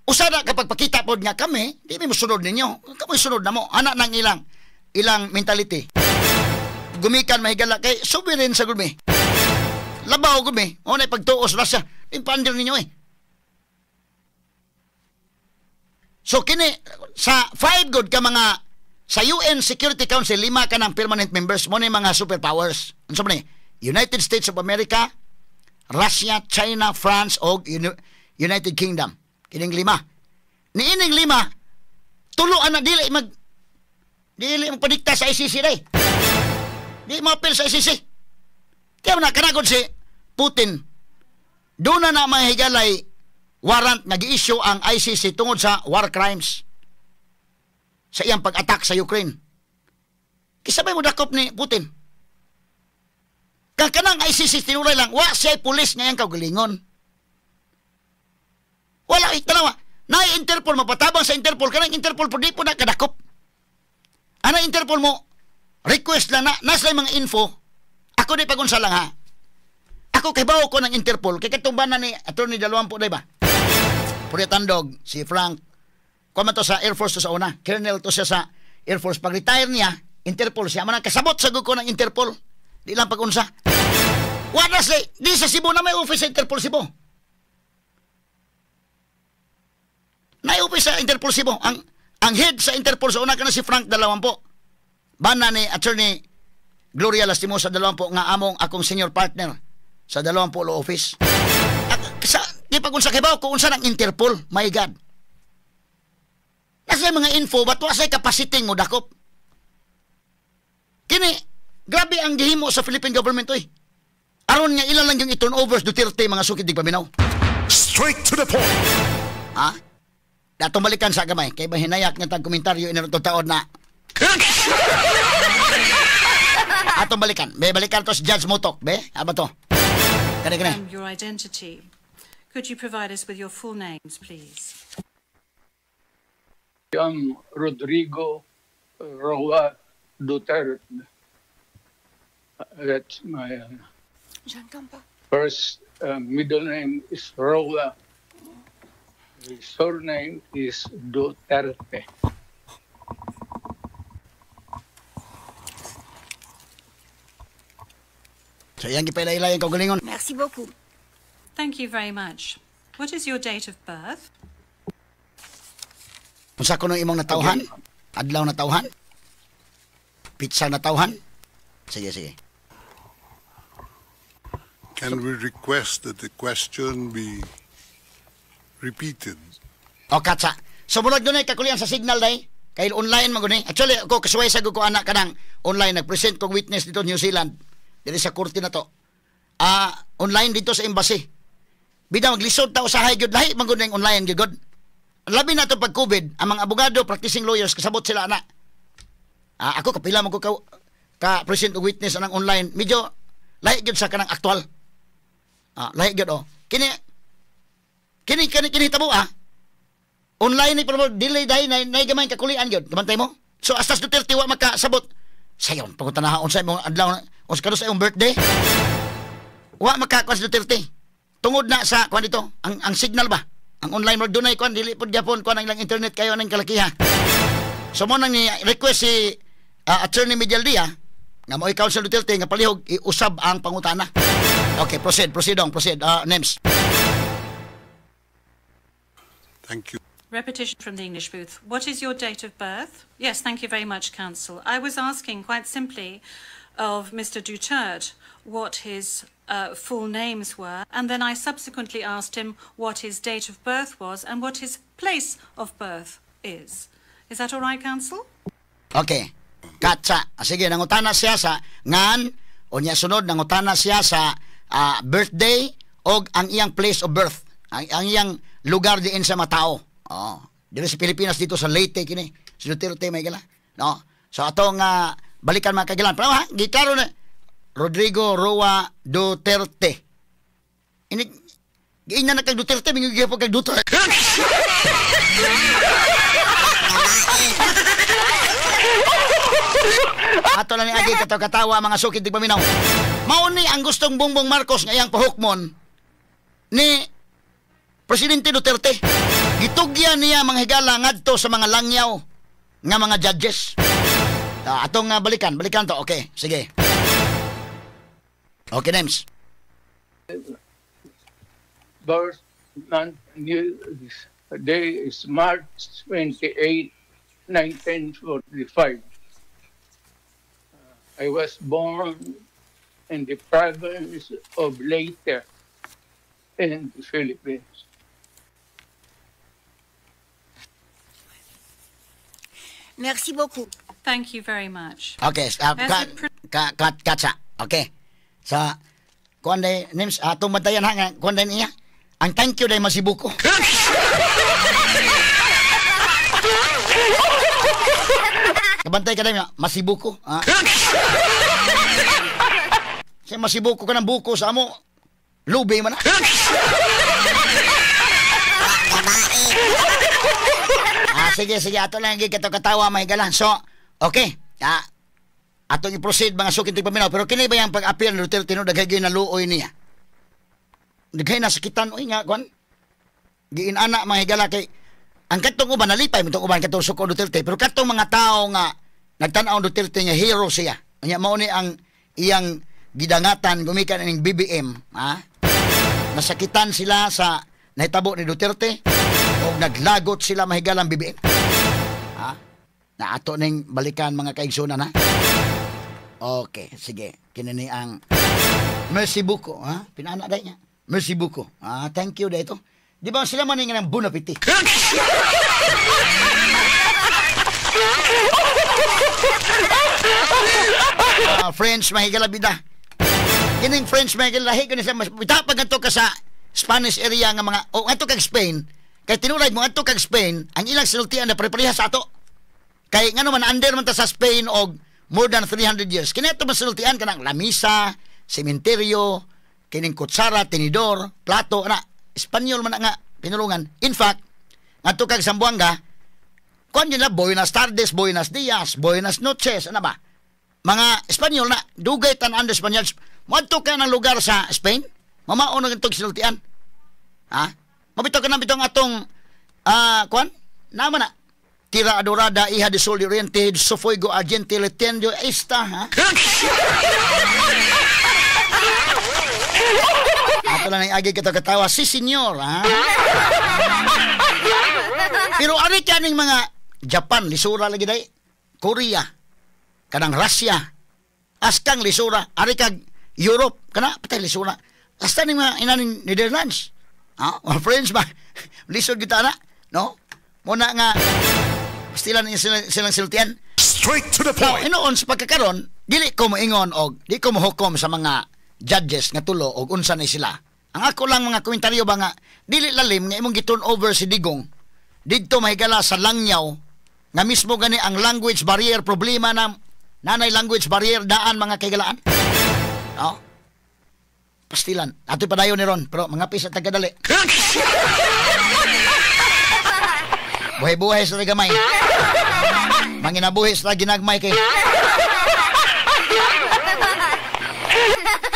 Speaker 2: usada kapag pakita pod nga kami, di mi mosunod ninyo. Kamoy sunod na mo. Ana nang ilang ilang mentality. Gumikan mahigala kay sovereign sa gud mi. Labaw gud mi. O na pagtuos Russia, impander ninyo eh. So kini sa 5 good ka mga sa UN Security Council, 5 ka ng permanent members mo ni mga superpowers. Unsa man ni? United States of America, Russia, China, France og United Kingdom. Kining 5. Niining 5, tulo ana dili magpadikta sa ICC day. Di mo-appeal sa ICC. Kaya na kanagod si Putin. Doon na na mahigalay warrant nga gi-issue ang ICC tungod sa war crimes sa iyang pag-attack sa Ukraine. Kisabay mo dakop ni Putin. Kanang ICC tinuray lang, wa siya pulis nga iyang kaugalingon. Wala, tanawa. Na Interpol, mapatabang sa Interpol. Kanang Interpol po, di po na kadakop. Ana Interpol mo, request lang na, nasa mga info. Ako di pagunsa lang ha. Ako kay bawo ko ng Interpol. Kay katong bana ni Attorney Dalawampu, di ba? Puri Tandog, si Frank. Kuha to sa Air Force to sa una. Colonel to siya sa Air Force. Pag-retire niya, Interpol siya. Manang kasabot sa ko ng Interpol. Di lang pag-unsa. Wala siya. Di sa Cebu na may office sa Interpol Cebu. Na office sa Interpol Cebu. Ang head sa Interpol sa una ka na si Frank Dalawampu. Bana ni Attorney Gloria Lastimosa Dalawampu nga among akong senior partner sa Dalawampu Law Office. Sa, di pag-unsa kay bawo kung unsa ng Interpol. My God. Nasa mga info, ba't wa say capacity mo dakop? Kini, grabe ang gihimo sa Philippine government oy. Aron nga ilan lang yung i-turnover Duterte mga sukid di paminaw.
Speaker 1: Straight to the point.
Speaker 2: Ha? Datong balikan sa gamay kay bahinayak nga tag komentaryo inarong taon na. Atong balikan. Be balikan to si Judge Mutok, be. Aba to. Kani kani.
Speaker 3: Your identity. Could you provide us with your full names, please?
Speaker 7: I'm Rodrigo Roa Duterte. That's my first middle name is Roa. The surname is Duterte.
Speaker 2: So iyang gipailay-ilay ang kaugalingon.
Speaker 4: Merci beaucoup.
Speaker 3: Thank you very much. What is your date of birth?
Speaker 2: Unsa kuno imong natawhan? Adlaw natawhan? Pizza natawhan? Sige, sige.
Speaker 6: Can we request that the question be repeated?
Speaker 2: O katsa. So murag dunay kakulian sa signal day. Kay online man gud ni. Actually ako kasuway sa ko anak kanang online nagpresent kog witness dito New Zealand. Diri sa korte na to. Online dito sa embassy. Bida maglisod ta usahay gyud lahi man gud ning online gyud. Labi na to pag COVID, ang mga abogado, practicing lawyers kasabot sila ana. Ako kapila man ko ka present og witness anang online, medyo lahi gyud sa kanang aktual. Lahi gyud oh. Kini kini kini kini tabo ah. Online ni pero delay dai na gamay kakulian gyud. Kamantay mo? So astas Duterte wa makasabot. Sayon pagutanaha unsa imong adlaw unsa kadto sa imong birthday? Wa makakuan si Duterte. Tungod na sa kuan dito, ang signal ba? Ang online mo dunay kuan dili pud gyapon kuan ang ilang internet kayo nang kalakiha. So mo nang ni request si Attorney Medialdea nga mo'y counsel Duterte nga palihog iusab ang pangutana. Okay, proceed, proceed on, proceed. Names.
Speaker 6: Thank you.
Speaker 3: Repetition from the English booth. What is your date of birth? Yes, thank you very much, counsel. I was asking quite simply of Mr. Duterte what his full names were, and then I subsequently asked him what his date of birth was and what his place of birth is. Is that all right, counsel?
Speaker 2: Okay. Katsa. Sige, nangutana siya sa ngan, o niya sunod, nangutana siya sa birthday o ang iyang place of birth. Ang iyang lugar diin sa matao. Oh, dito sa Pilipinas, dito sa Leyte, kini. Si Duterte may gala. No? So, atong balikan mga kagilan. Pero ha, giklaro na. Rodrigo Roa Duterte. Ini giingnan na kag Duterte, mingon gyapon kag Duterte. Ato lang ni agi katawa mga sukid tigpaminaw. Mao ni ang gustong Bongbong Marcos nga iyang pahukmon ni Presidente Duterte. Gitugyan niya mga higala ngadto sa mga langyaw nga mga judges. Atong balikan to. Okay, sige. Okay, Nems.
Speaker 7: Birth month, day is March 28, 1945. I was born in the province of Leyte in the Philippines.
Speaker 4: Merci beaucoup.
Speaker 3: Thank you very much.
Speaker 2: Okay, katsa. Okay. Sa kuan day names atong bantayan ha nga kuan day niya. Ang thank you day masibuko. Kabantay ka day masibuko. Ha? Sa masibuko ka ng buko sa amo. Lubi man. Sige, ato lang katawa mahigala. So, okay. Atong i-proceed mga sukin tigpaminaw. Pero kini ba yung pag-appear ni Duterte no, daghay na luoy niya? Daghay na sakitan oy nga kwan. Giinana mga higala kay ang katong uban nalipay mitong uban katong suko Duterte, pero katong mga tao nga nagtan-aw Duterte nga hero siya. Unya mao ni ang iyang gidangatan gumikan ning BBM, ha? Nasakitan sila sa nahitabo ni Duterte o naglagot sila mahigalang BBM. Ha? Na ato ning balikan mga kaigsunan, ha? Okay, sige. Kini ni ang Mercy Buko, ha? Pinana day niya. Mercy Buko. Ah, thank you dito. Di ba sila man nga ng bon appetit? French mahigala bida. Kining French mahigala lahi kini sa bita pag ngadto ka sa Spanish area nga mga o ngadto kag Spain, kay tinuray mo ngadto kag Spain, ang ilang sinultian na pare-pareha sa ato. Kay ngano man under man ta sa Spain og more than 300 years. Kini ato man sinultian kanang lamisa, sementeryo, kining kutsara, tinidor, plato, ana Espanyol man nga pinulungan. In fact, ngadto kag Zamboanga, kuan nila buenas tardes, buenas dias, buenas noches, ana ba? Mga Espanyol na dugay tan under Espanyol. Moadto ka ng lugar sa Spain, mamao na gantong sinultian. Ha? Mabitaw ka na bitong atong kuan? Nama na. Tira adorada, iha de sol de oriente, sofuego argente, letendo esta, ha? Ato lang ang agi katawa, si senyor, ha? Pero ari kaning mga Japan, lisura lagi day. Korea, kanang Russia, askang lisura, ari kag Europe, kana patay lisura. Hasta ning mga inaning Netherlands. Ha? Mga French ba? Lisod kita na, no? Muna nga pastilan silang siltian.
Speaker 1: Straight to the point.
Speaker 2: Now, inoon sa pagkakaron, dili ko moingon og di ko mohukom sa mga judges nga tulo og unsa ni sila. Ang ako lang mga komentaryo ba nga dili lalim nga imong gi-turn over si Digong didto mahigala sa langyaw nga mismo gani ang language barrier problema na nanay language barrier daan mga kaigalaan. No? Pastilan. Ato padayon ni Ron, pero mga pisa tagadali. Buhay-buhay sa gamay. Manginabuhi sa ginagmay kay.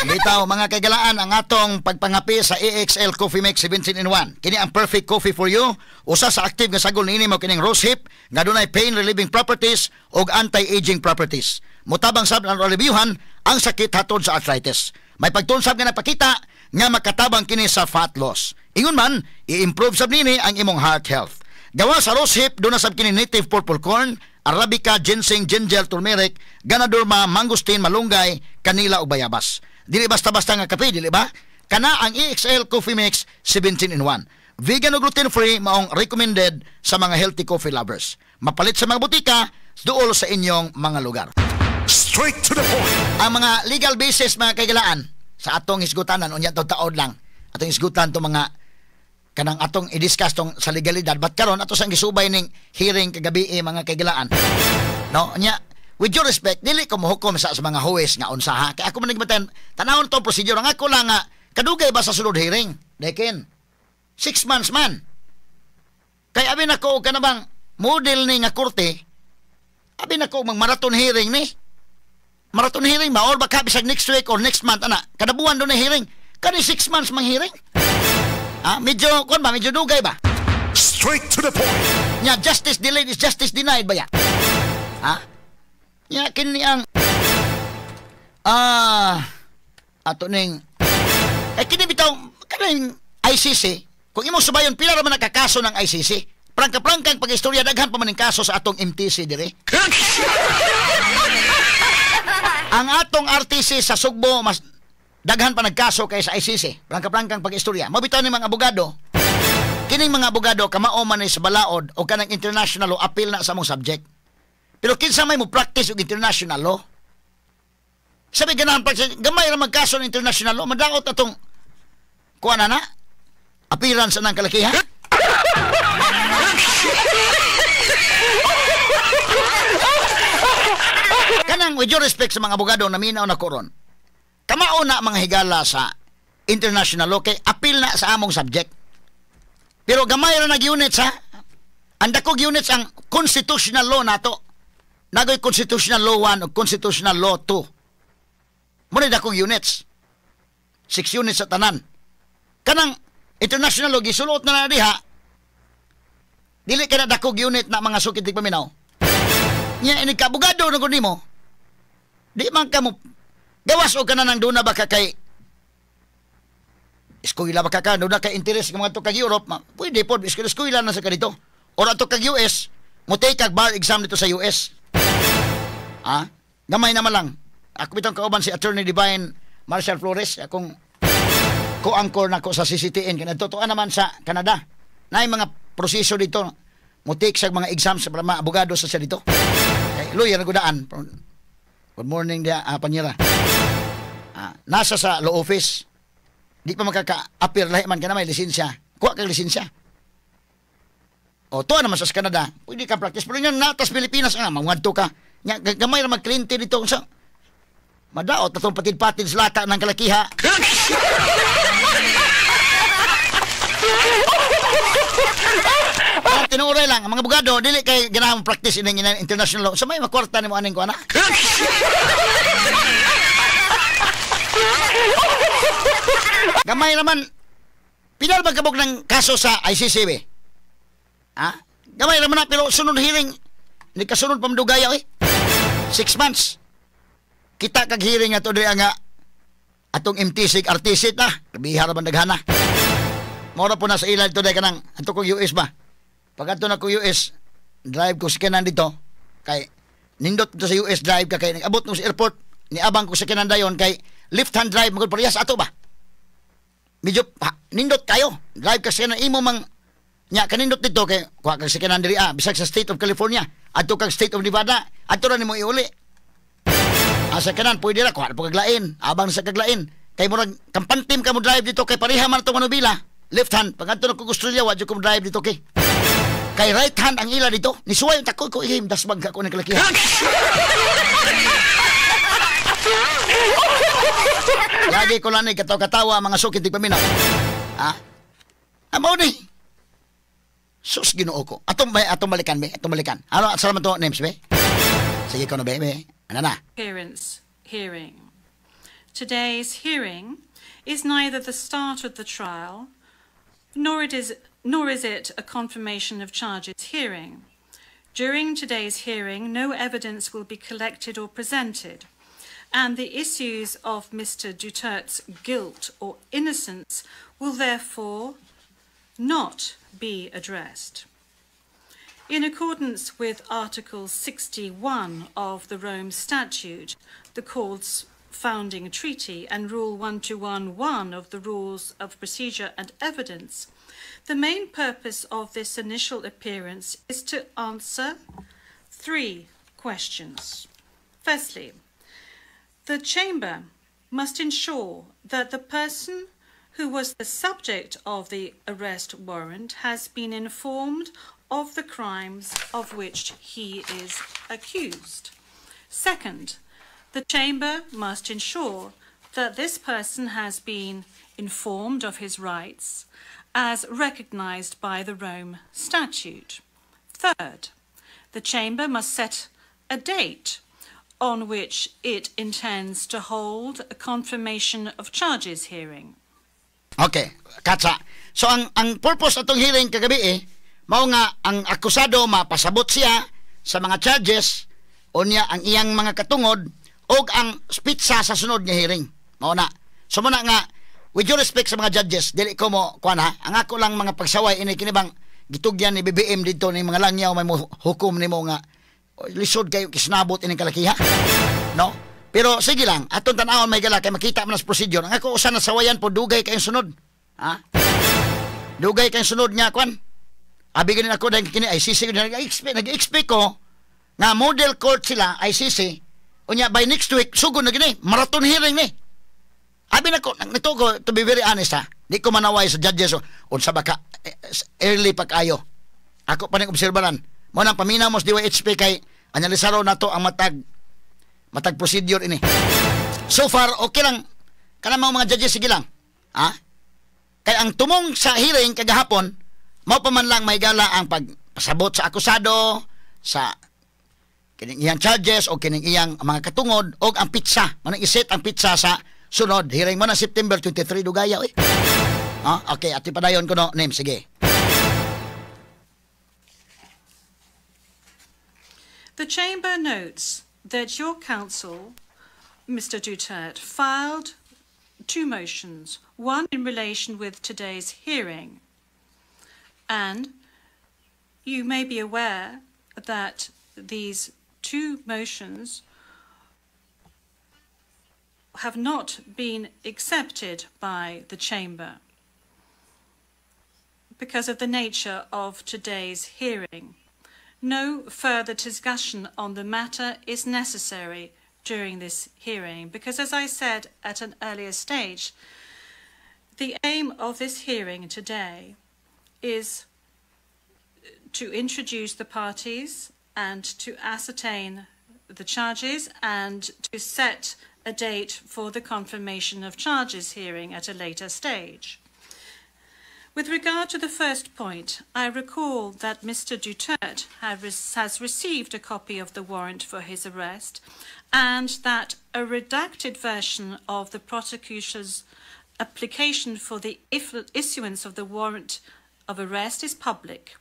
Speaker 2: Bitaw mga kaigalaan ang atong pagpangapi sa AXL Coffee Mix 17 in 1. Kini ang perfect coffee for you. Usa sa active nga sagol niini mo kining rose hip nga dunay pain relieving properties ug anti-aging properties. Mutabang sab ang reviewhan ang sakit hatod sa arthritis. May pagtunsab nga napakita nga makatabang kini sa fat loss. Ingon man, i-improve sab nini ang imong heart health. Gawa sa rose hip duna sab kini native purple corn, arabica, ginseng, ginger, turmeric, ganadurma, mangosteen, malunggay, kanila ug bayabas. Dili basta-basta nga kape, dili ba? Kana ang EXL Coffee Mix 17 in 1. Vegan o gluten-free maong recommended sa mga healthy coffee lovers. Mapalit sa mga butika, duol sa inyong mga lugar.
Speaker 1: Straight to the point.
Speaker 2: Ang mga legal basis mga kaigalaan sa atong hisgutanan unya taod lang. Atong hisgutan to mga kanang atong i-discuss tong sa legalidad. But karon ato sang gisubay ning hearing kagabi mga kaigalaan. No, unya With due respect, dili ko mohukom sa mga huwes nga unsa ha. Kaya ako man nagbatan, tanawon to procedure. Ang ako lang nga, kadugay ba sa sulod hearing? Dekin. 6 months man. Kay abi nako ka na bang model ni nga korte, abi nako mag marathon hearing ni. Marathon hearing ba or baka bisag next week or next month ana. Kada buwan do na hearing. Kani 6 months mang hearing. Ah, medyo kon ba, medyo dugay ba?
Speaker 1: Straight to the point.
Speaker 2: Nya justice delayed is justice denied ba ya? Ha? Nya kini ang ato ning eh kini bitaw kaning ICC, kung imong subayon pila ra man nakakaso ng ICC. Prangka-prangkang pag-istorya, daghan pa man ning kaso sa atong MTC dire. Ang atong RTC sa Sugbo mas daghan pa nagkaso kaysa ICC. Prangka-prangkang pag-istorya. Mao bitaw ni mga abogado, kining mga abogado kamao man ni sa balaod o kanang international law, appeal na sa among subject. Pero kinsa may mo practice og international law? Sabi ganahan practice, gamay ra magkaso ng international law, madaot atong kuan na na appearance ng kalakihan. Kanang with due respect sa mga abogado na minaw na koron. Kamao na mga higala sa international law kay appeal na sa among subject. Pero gamay ra nag units ha. Ang dakog units ang constitutional law nato. Nagoy Constitutional Law 1 o Constitutional Law 2. Muna dakong units. Six units sa tanan. Kanang international law gisulot na na diha. Dili ka na dakog unit na mga sukit paminaw. Nya ini ka abogado na gud nimo. Di man ka mo gawas og kana nang duna ba ka kay eskwela ba ka ka duna kay interes nga mga to kag Europe ma, pwede pod eskwela eskwela na sa ka dito. Or ato kag US, mo take kag bar exam dito sa US. Ah, gamay naman lang. Ako bitong kauban si Attorney Divine Marshall Flores, akong co-anchor nako sa CCTN kaya totoo naman sa Canada. Naay mga proseso dito. Mo take sa mga exams para mga abogado sa siya dito. Kay lawyer gudaan. Good morning dia, Panyera. Nasa sa law office. Di pa makaka-appear lahi man ka na may lisensya. Kuha kag lisensya. O, tuwa naman sa Canada. Pwede ka practice. Pero yan, natas Pilipinas, mangadto ka. Nya, gamay ra magkliyente dito. Sa, madaot na itong patid-patid sa lata ng kalakiha. Ang tinuoray lang, ang mga abogado, dili kay ganahan practice ining international law. Sa may makwarta nimo aning ko, anak. Gamay naman, pinal ba kabog ng kaso sa ICC, be? Ha? Gamay naman na, pero sunod hearing, hindi kasunod pa madugaya, eh. 6 months. Kita kag hearing ato diri nga atong MTC, RTC na. Bihara man daghana. Mora po na sa ilad to kanang ato kong US ba. Pag ato na ko US, drive ko sa kanan dito kay nindot dito sa US, drive ka kay nag-abot no sa airport, niabang ko sa kanan dayon kay left hand drive magud parehas ato ba. Medyo ha, nindot kayo. Drive ka sa kanan imo mang nya kanindot dito kay kuha kag sa kanan diri bisag sa State of California, adto kag State of Nevada, adto ra nimo iuli. Asa kanan pwede ra kuha po kaglain, abang sa kaglain. Kay murag kampantim ka mo drive dito kay pareha man itong manubila. Left hand pag adto na ko Australia, wa jud ko mo drive dito kay right hand ang ila dito. Nisuway ang tako ko ihim dasmag ka ko ng kalakihan. Lagi ko lang ni katawa-katawa mga sukit di paminaw. Ha? Amo ni. Sus, Ginoo ko. Atong ba atong balikan be, atong balikan. Ano salamat to names be. Sige ko na be, be. Ano na?
Speaker 3: Appearance hearing. Today's hearing is neither the start of the trial nor is it a confirmation of charges hearing. During today's hearing, no evidence will be collected or presented, and the issues of Mr. Duterte's guilt or innocence will therefore not be addressed. In accordance with Article 61 of the Rome Statute, the court's founding treaty, and Rule 1211 of the Rules of Procedure and Evidence, the main purpose of this initial appearance is to answer three questions. Firstly, the Chamber must ensure that the person who was the subject of the arrest warrant has been informed of the crimes of which he is accused. Second, the chamber must ensure that this person has been informed of his rights as recognized by the Rome Statute. Third, the chamber must set a date on which it intends to hold a confirmation of charges hearing.
Speaker 2: Okay, katsa. So ang purpose atong hearing kagabi eh, mao nga ang akusado mapasabot siya sa mga charges, unya ang iyang mga katungod og ang petsa sa sunod nga hearing. Mao na. So mao na nga, with due respect sa mga judges, dili ko mo kuan ha. Ang ako lang mga pagsaway ini kini bang gitugyan ni BBM didto ni mga langyaw may mo hukom nimo nga lisod kayo kisnabot ining kalakiha. No? Pero sige lang, atong tan-awon may gala kay makita man sa procedure. Ang ako usa na sawayan po, dugay kayong sunod. Ha? Dugay kayong sunod nga kwan. Abi ganin ako dahil kini ICC nag-expect ko nga model court sila ICC. Unya by next week sugod na gini, marathon hearing ni. Abi nako nito ko, to be very honest ha. Di ko manaway sa judges unsa ba ka early pa kayo. Ako pa ning obserbaran. Mo nang paminaw mo sa DYHP kay analisaro nato ang matag procedure ini. So far okay lang kanang mga judges, sige lang. Ha? Kay ang tumong sa hearing kagahapon mao pa man lang may gala ang pagpasabot sa akusado sa kining iyang charges o kining iyang mga katungod o ang petsa. Manang iset ang petsa sa sunod hearing mo na September 23, dugaya oy. Ha? Okay, ati padayon ko no name, sige.
Speaker 3: The chamber notes that your counsel, Mr. Duterte, filed two motions, one in relation with today's hearing. And you may be aware that these two motions have not been accepted by the chamber because of the nature of today's hearing. No further discussion on the matter is necessary during this hearing because, as I said at an earlier stage, the aim of this hearing today is to introduce the parties and to ascertain the charges and to set a date for the confirmation of charges hearing at a later stage. With regard to the first point, I recall that Mr. Duterte has received a copy of the warrant for his arrest and that a redacted version of the prosecutor's application for the issuance of the warrant of arrest is public.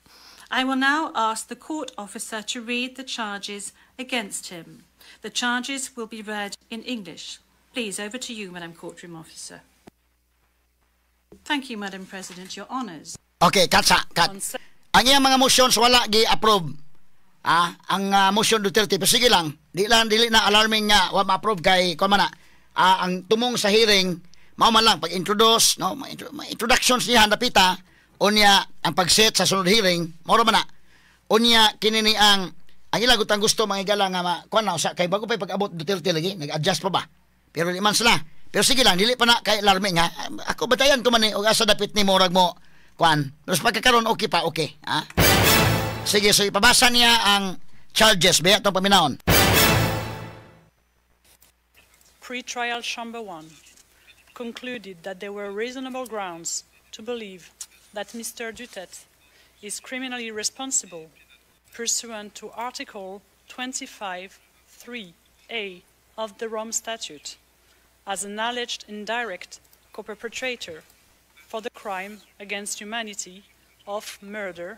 Speaker 3: I will now ask the court officer to read the charges against him. The charges will be read in English. Please, over to you, Madam Courtroom Officer. Thank you, Madam President. Your Honours.
Speaker 2: Okay, cut sa, cut. Ang iyang mga motions wala gi-approve. Ang motion Duterte, pero sige lang, di lang dili na alarming nga wa ma-approve kay kuan man na. Ang tumong sa hearing mao man lang pag-introduce, no, introductions niya dapita, unya ang pag-set sa sunod hearing, mao ra man na. Unya kini ni ang ila gutang gusto mga igala nga kuan na usa kay bago pa pag-abot Duterte lagi, nag-adjust pa ba? Pero di man sila. Pero sige lang, dili pa na kay alarming ha. Ako batayan ko man ni og asa dapit ni murag mo kuan. Pero sa pagkakaroon okay pa, okay, ha? Sige, so ipabasa niya ang charges ba atong paminahon.
Speaker 8: Pre-trial Chamber 1 concluded that there were reasonable grounds to believe that Mr. Duterte is criminally responsible pursuant to Article 25(3)(a) of the Rome Statute as an alleged indirect co-perpetrator for the crime against humanity of murder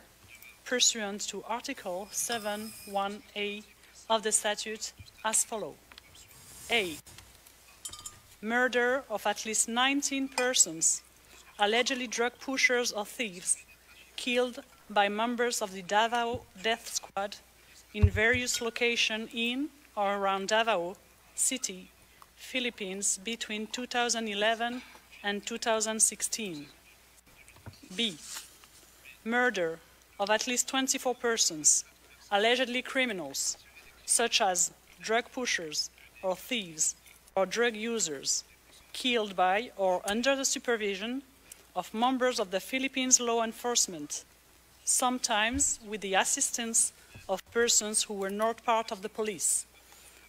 Speaker 8: pursuant to Article 7(1)(a) of the statute as follows. A. Murder of at least 19 persons, allegedly drug pushers or thieves, killed by members of the Davao Death Squad in various locations in or around Davao City, Philippines between 2011 and 2016. B. Murder of at least 24 persons, allegedly criminals, such as drug pushers or thieves or drug users, killed by or under the supervision of members of the Philippines law enforcement, sometimes with the assistance of persons who were not part of the police,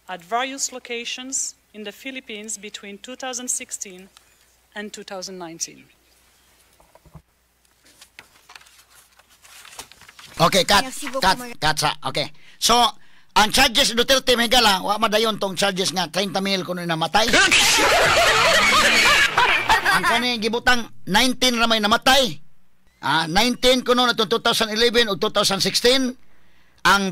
Speaker 8: at various locations in the Philippines between 2016 and 2019.
Speaker 2: Okay, cut.
Speaker 4: Merci beaucoup,
Speaker 2: Cut,
Speaker 4: madame.
Speaker 2: Cut sa. Okay. So, ang charges ni Duterte, may gala, wa madayon tong charges nga 30 mil kuno namatay. Ang kani gibutang 19 ra may namatay. 19 kuno na 2011 o 2016. Ang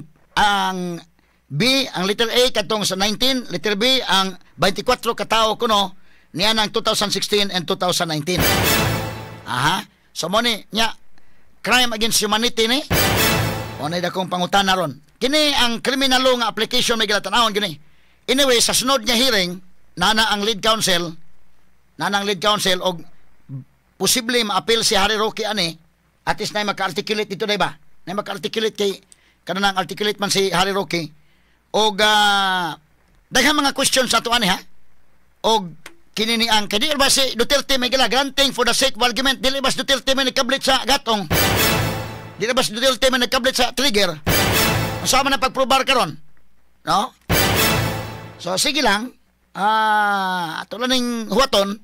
Speaker 2: B, ang letter A katong sa 19, letter B ang 24 katao kuno niya ng 2016 and 2019. Aha. So mo ni nya crime against humanity ni. O na dakong pangutana ron. Kini ang criminal law nga application may gilatanawon kini. Anyway, sa sunod nga hearing, nana ang lead counsel, nana ang lead counsel og posible ma-appeal si Harry Roque ani, at least na maka-articulate dito, diba? Na maka-articulate kay kanang articulate man si Harry Roque. Og daghang mga questions sa ato ani ha. Og kini ni ang kay di ba si Duterte may gila granting for the sake of argument, dili ba si Duterte may nagkablit sa gatong? Dili ba si Duterte may nagkablit sa trigger? Unsa man ang pagprobar karon? No? So sige lang, ato lang ning huwaton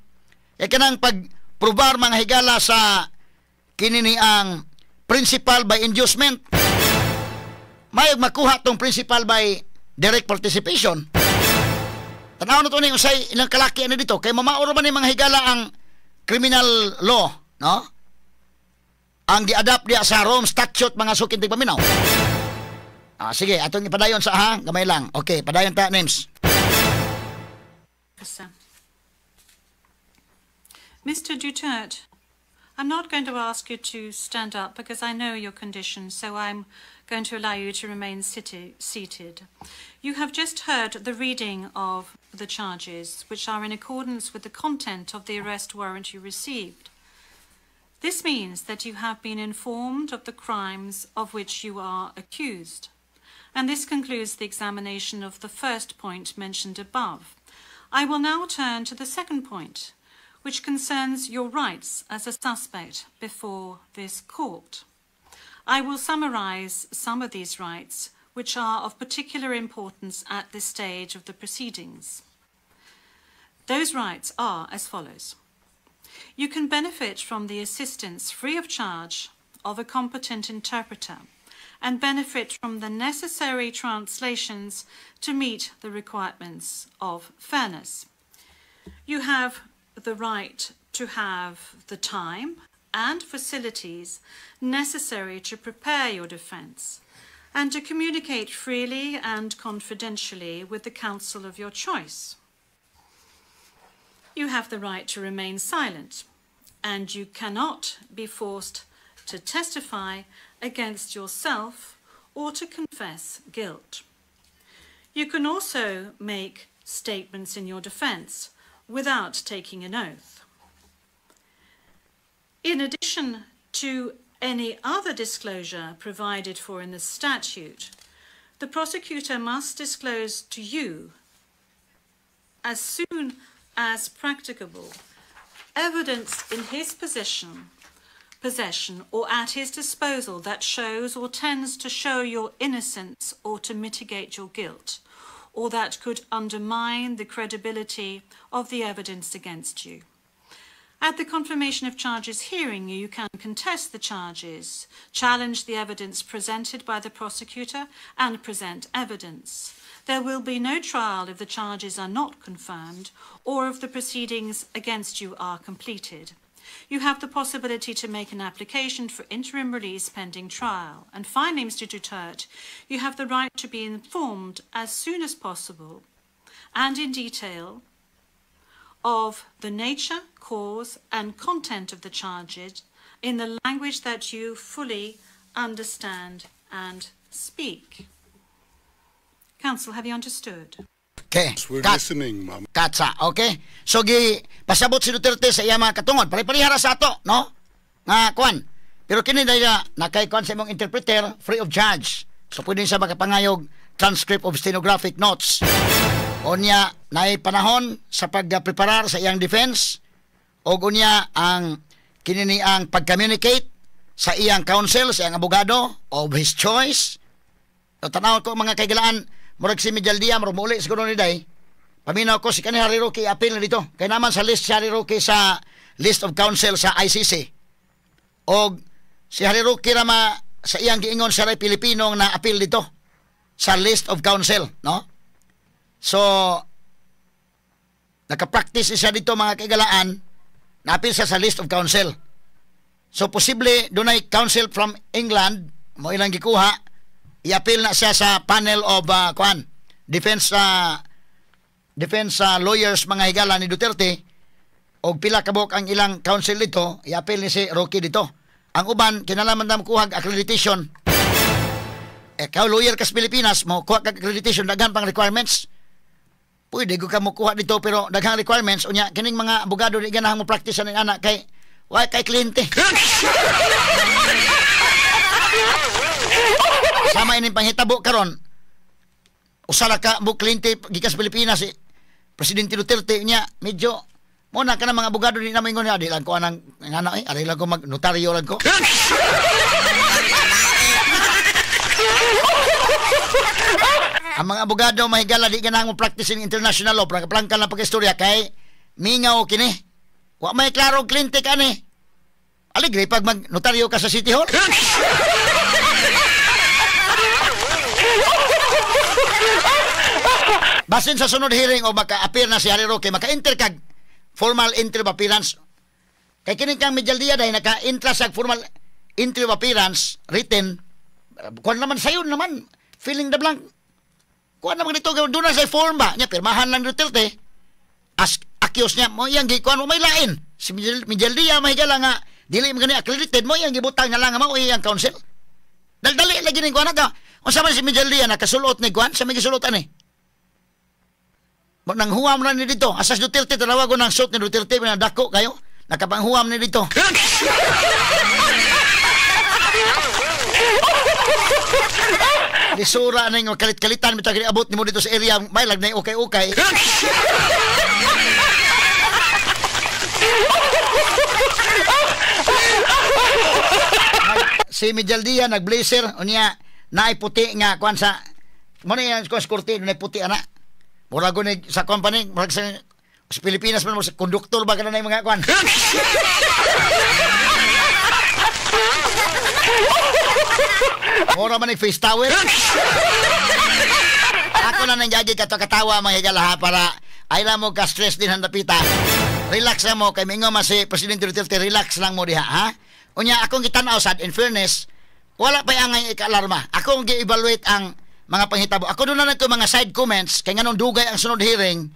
Speaker 2: kay kanang pagprobar mga higala sa kini ni ang principal by inducement. Mayog makuha tong principal by direct participation. Tanaw na to ni unsay ilang kalaki ani dito kay mamauro man ni mga higala ang criminal law, no? Ang gi-adapt diya sa Rome Statute mga sukin tigpaminaw. Sige, atong ipadayon sa ha, gamay lang. Okay, padayon ta names.
Speaker 3: Officer. Mr. Duterte, I'm not going to ask you to stand up because I know your condition, so I'm going to allow you to remain seated. You have just heard the reading of the charges, which are in accordance with the content of the arrest warrant you received. This means that you have been informed of the crimes of which you are accused. And this concludes the examination of the first point mentioned above. I will now turn to the second point, which concerns your rights as a suspect before this court. I will summarize some of these rights, which are of particular importance at this stage of the proceedings. Those rights are as follows. You can benefit from the assistance free of charge of a competent interpreter and benefit from the necessary translations to meet the requirements of fairness. You have the right to have the time and facilities necessary to prepare your defense and to communicate freely and confidentially with the counsel of your choice. You have the right to remain silent, and you cannot be forced to testify against yourself or to confess guilt. You can also make statements in your defense without taking an oath. In addition to any other disclosure provided for in the statute, the prosecutor must disclose to you as soon as practicable evidence in his possession or at his disposal that shows or tends to show your innocence or to mitigate your guilt, or that could undermine the credibility of the evidence against you. At the confirmation of charges hearing, you can contest the charges, challenge the evidence presented by the prosecutor, and present evidence. There will be no trial if the charges are not confirmed or if the proceedings against you are completed. You have the possibility to make an application for interim release pending trial. And finally, Mr. Duterte, you have the right to be informed as soon as possible and in detail of the nature, cause, and content of the charges in the language that you fully understand and speak. Counsel, have you understood?
Speaker 2: Okay.
Speaker 6: We're
Speaker 2: Cut.
Speaker 6: Listening, ma'am.
Speaker 2: Katsa, okay? So gi pasabot si Duterte sa iya mga katungod. Pare-parehara sa ato, no? Nga kuan. Pero kini dahil nakay kuan sa imong interpreter free of charge. So pwede siya makapangayog transcript of stenographic notes. Unya naay panahon sa pagpreparar sa iyang defense og unya ang kini ni ang pag-communicate sa iyang counsel, sa iyang abogado of his choice. So, tanaw ko mga kaigalaan, murag si Medialdea murag mouli siguro ni day. Paminaw ko si kani Harry Roque appeal na dito. Kay naman sa list si Harry Roque sa list of counsel sa ICC. Og si Harry Roque rama sa iyang giingon siya ray Pilipino na appeal dito sa list of counsel, no? So nakapractice siya dito mga kaigalaan, na-appeal siya sa list of counsel. So posible dunay counsel from England mo ilang gikuha, i-appeal na siya sa panel of kuan defense defense lawyers mga higala ni Duterte, og pila kabok ang ilang counsel dito, i-appeal ni si Roque dito. Ang uban kinalaman na kuha accreditation. Ikaw lawyer ka sa Pilipinas, mo kuha kag accreditation, daghan pang requirements. Pwede ko ka mo kuha dito pero daghang requirements unya kining mga abogado di ganahan mo practice ani anak kay wa kay kliyente. Sama ining panghitabo karon. Usa ra ka mo kliyente gikan sa Pilipinas si Presidente Duterte niya medyo mo na kana mga abogado di na moingon di lang ko anang ngana ari lang ko mag notaryo lang ko. Ang mga abogado mahigala di ganahang mo practice in international law, plangka lang pag-istorya kay mingaw kini. Wa may klaro kliyente kani. Aligre pag magnotaryo ka sa City Hall. Basin sa sunod hearing o maka-appear na si Harry Roque, maka-enter kag formal entry of appearance. Kay kini kang Medialdea dahil naka-entra sa formal entry of appearance written, kuan naman sayon naman, filling the blank. Kuan naman dito, doon na sa form ba? Nya, pirmahan lang Duterte. As accused niya, mo iyang gikuan mo may lain. Si Medialdea mahigala nga, dili mo gani accredited, mo iyang gibutang na lang mo iyang counsel. Daldali lagi ning kuan na. Unsa man si Medialdea nakasulot ni kuan, sa may gisulotan eh. Nang huwam na ni dito. Asas Duterte, tanawa ko ng suit ni Duterte, dako kayo. Nakapanghuwam ni dito. Lisura na yung kalit-kalitan, bitag abot ni mo dito sa area, may lag na yung ukay-ukay. Si Medialdea nag-blazer, unya, naiputi nga, kuan sa, muna yan, kuan sa kurti, naiputi, ana. Mura ko ni sa company, mura sa Pilipinas man, sa konduktor ba ka na yung mga kuan? Mura man ni face towel. Ako na nangyagi katawa mga higala ha, para ay lang mo ka-stress din handapita. Relax lang mo, kay mingo man si Presidente Duterte, relax lang mo diha, ha? Unya, akong gitanaw sad, in fairness, wala pa ang ika-alarma. Akong gi-evaluate ang mga panghitabo. Ako doon na nagko mga side comments, kay nganong dugay ang sunod hearing,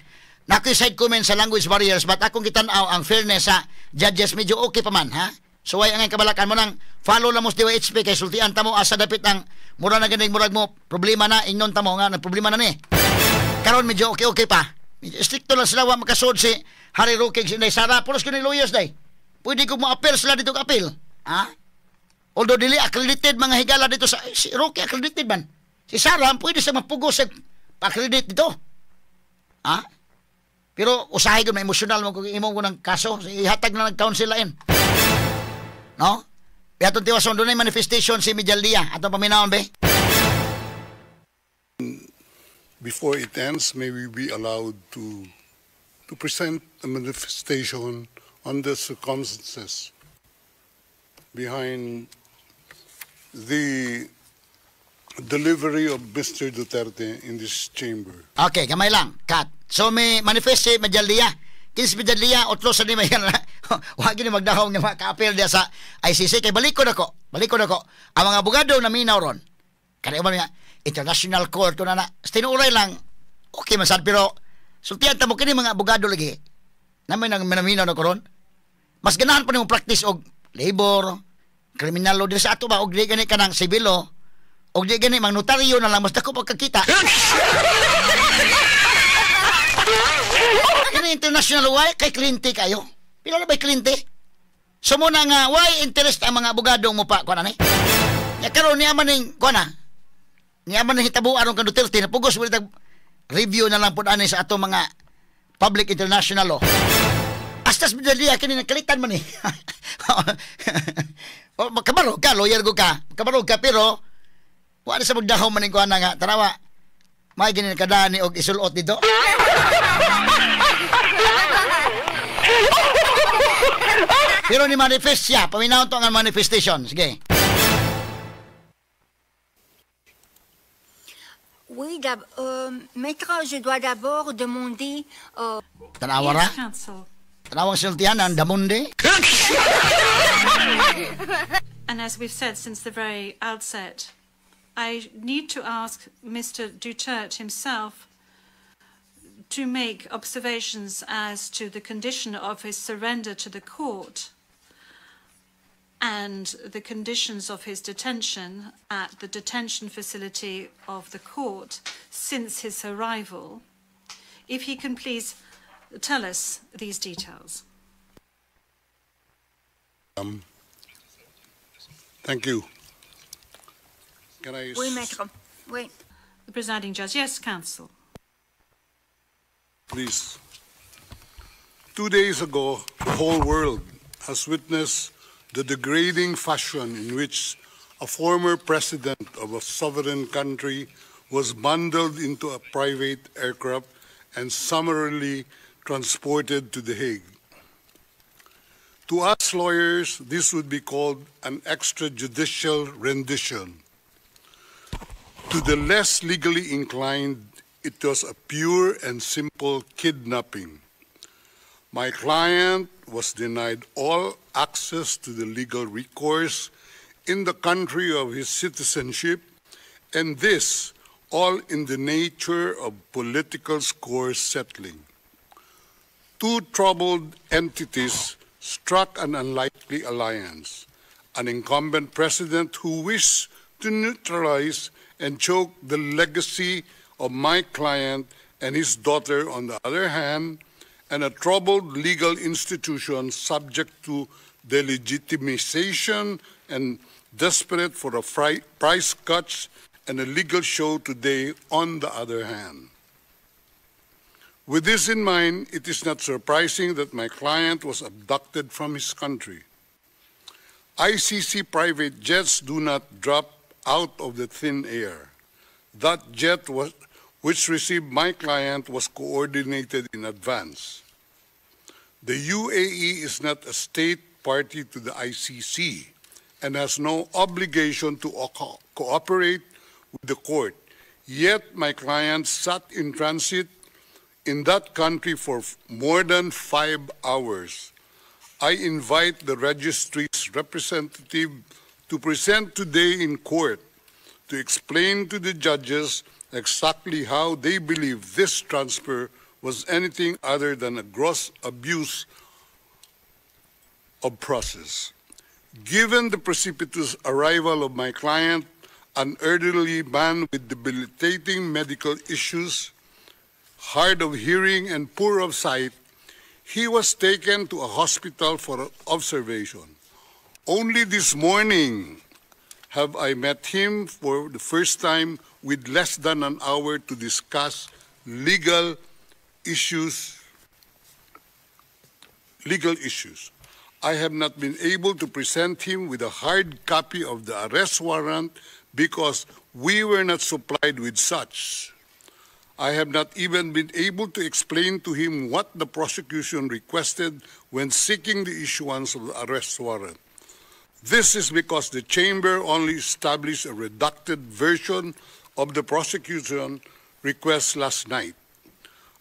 Speaker 2: nakoy side comments sa language barriers, but akong gitanaw ang fairness sa judges, medyo okay pa man, ha? So ay ang kabalakan mo nang follow lang mo sa DYHP kay sultian ta mo asa dapit ang mura na ganing murag mo problema na ingnon ta mo nga nang problema na ni. Karon medyo okay okay pa. Medyo stricto lang sila wa makasud si Harry Roque si Inday Sara puros kini lawyers day. Pwede ko mo-appeal sila dito ka appeal. Ha? Although dili accredited mga higala dito sa si Roque accredited man. Si Sara pwede sa mapugos sa pa-accredit dito. Ha? Pero usahay ko na emosyonal mo kung imong ko ng kaso, ihatag na ng counsel lain. No? Atong tiwason, doon ay manifestation si Medialdea. Atong paminawon, be?
Speaker 6: Before it ends, may we be allowed to present a manifestation on the circumstances behind the delivery of Mr. Duterte in this chamber.
Speaker 2: Okay, gamay lang. Cut. So may manifest si Medialdea. Kini si Medialdea, otlo sa ni may wa gini magdahong nga maka-appeal diya sa ICC. Kay balikon ako. Balikon ako. Ang mga abogado na minaw ron. Kanay man nga international court na na. Tinuray lang. Okay man sad pero sultian ta mo kini mga abogado lagi. Namay nang minaminaw na ko ron. Mas ganahan pa nimo practice og labor, criminal law diri sa ato ba og di gani kanang civil law. Og di gani mang notaryo na lang mas dako pagkakita. Kini international why kay kliyente kayo. Pila na ba'y kliyente? So muna nga why interest ang mga abogado mo pa kuan ani? Ya karon niya man ning kuan na. Niya man ning hitabo aron kang Duterte na pugos wala review na lang pud ani sa ato mga public international law. Astas Medialdea kini nagkalitan man ni. O kabaro ka lawyer go ka. Kabaro ka pero wala sa magdahom man ning kuan nga tanawa. May gini kadani og isulot dito. Pero ni manifest siya, paminaw to ang manifestation. Sige.
Speaker 4: Oui, maître, je dois d'abord demander...
Speaker 2: Tanawa ra? Tanawang sultihan ang damundi.
Speaker 3: And as we've said since the very outset, I need to ask Mr. Duterte himself to make observations as to the condition of his surrender to the court and the conditions of his detention at the detention facility of the court since his arrival. If he can please tell us these details.
Speaker 6: Thank you. Can I...
Speaker 4: Oui, maître. Oui.
Speaker 3: The presiding judge. Yes, counsel.
Speaker 6: Please. 2 days ago, the whole world has witnessed the degrading fashion in which a former president of a sovereign country was bundled into a private aircraft and summarily transported to The Hague. To us lawyers, this would be called an extrajudicial rendition. To the less legally inclined, it was a pure and simple kidnapping. My client was denied all access to the legal recourse in the country of his citizenship, and this all in the nature of political score settling. Two troubled entities struck an unlikely alliance, an incumbent president who wished to neutralize and choke the legacy of my client and his daughter on the other hand, and a troubled legal institution subject to delegitimization and desperate for a price cuts and a legal show today on the other hand. With this in mind, it is not surprising that my client was abducted from his country. ICC private jets do not drop out of the thin air. That jet which received my client was coordinated in advance. The UAE is not a state party to the ICC and has no obligation to cooperate with the court. Yet my client sat in transit in that country for more than 5 hours. I invite the registry's representative to present today in court to explain to the judges exactly how they believe this transfer was anything other than a gross abuse of process. Given the precipitous arrival of my client, an elderly man with debilitating medical issues, hard of hearing and poor of sight, he was taken to a hospital for observation. Only this morning have I met him for the first time with less than an hour to discuss legal issues. I have not been able to present him with a hard copy of the arrest warrant because we were not supplied with such. I have not even been able to explain to him what the prosecution requested when seeking the issuance of the arrest warrant. This is because the chamber only established a redacted version of the prosecution request last night.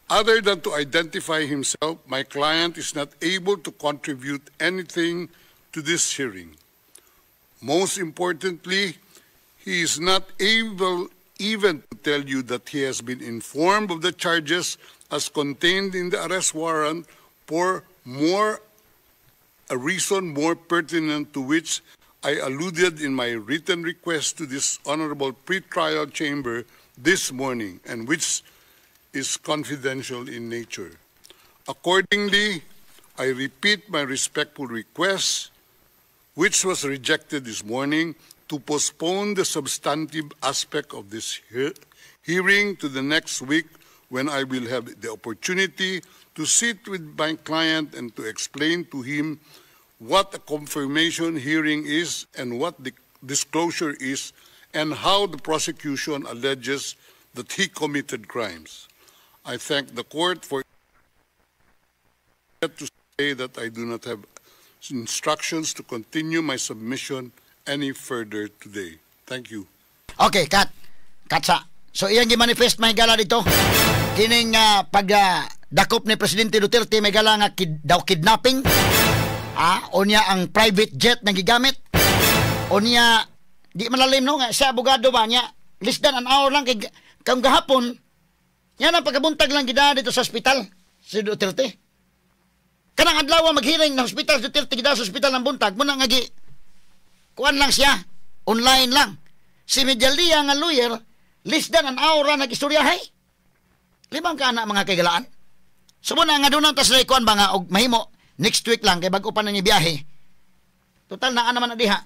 Speaker 6: Other than to identify himself, my client is not able to contribute anything to this hearing. Most importantly, he is not able even to tell you that he has been informed of the charges as contained in the arrest warrant for a reason more pertinent to which I alluded in my written request to this honorable pretrial chamber this morning, and which is confidential in nature. Accordingly, I repeat my respectful request, which was rejected this morning, to postpone the substantive aspect of this hearing to the next week, when I will have the opportunity to sit with my client and to explain to him what a confirmation hearing is and what the disclosure is and how the prosecution alleges that he committed crimes. I thank the court for to say that I do not have instructions to continue my submission any further today. Thank you.
Speaker 2: Okay, cut. Cut sa. So iyang gi-manifest, mga higala, dito. Kining pag dakop ni Presidente Duterte, mga higala, nga daw kidnapping. Ah, unya ang private jet na gigamit. Unya di malalim, no, nga siya abogado ba niya, less than an hour lang kay kang gahapon yan ang pagkabuntag lang gida dito sa ospital si Duterte. Kanang adlaw mag-hearing na hospital si Duterte, gida sa ospital ng buntag muna nga gi kuan lang siya, online lang. Si Medialdea nga lawyer, less than an hour ra nag-istoryahay. Limang ka na, mga kaigalaan. So muna nga doon ang tas kuan ba nga og mahimo next week lang kay bag-o pa na ni biyahe. Total naa naman na diha.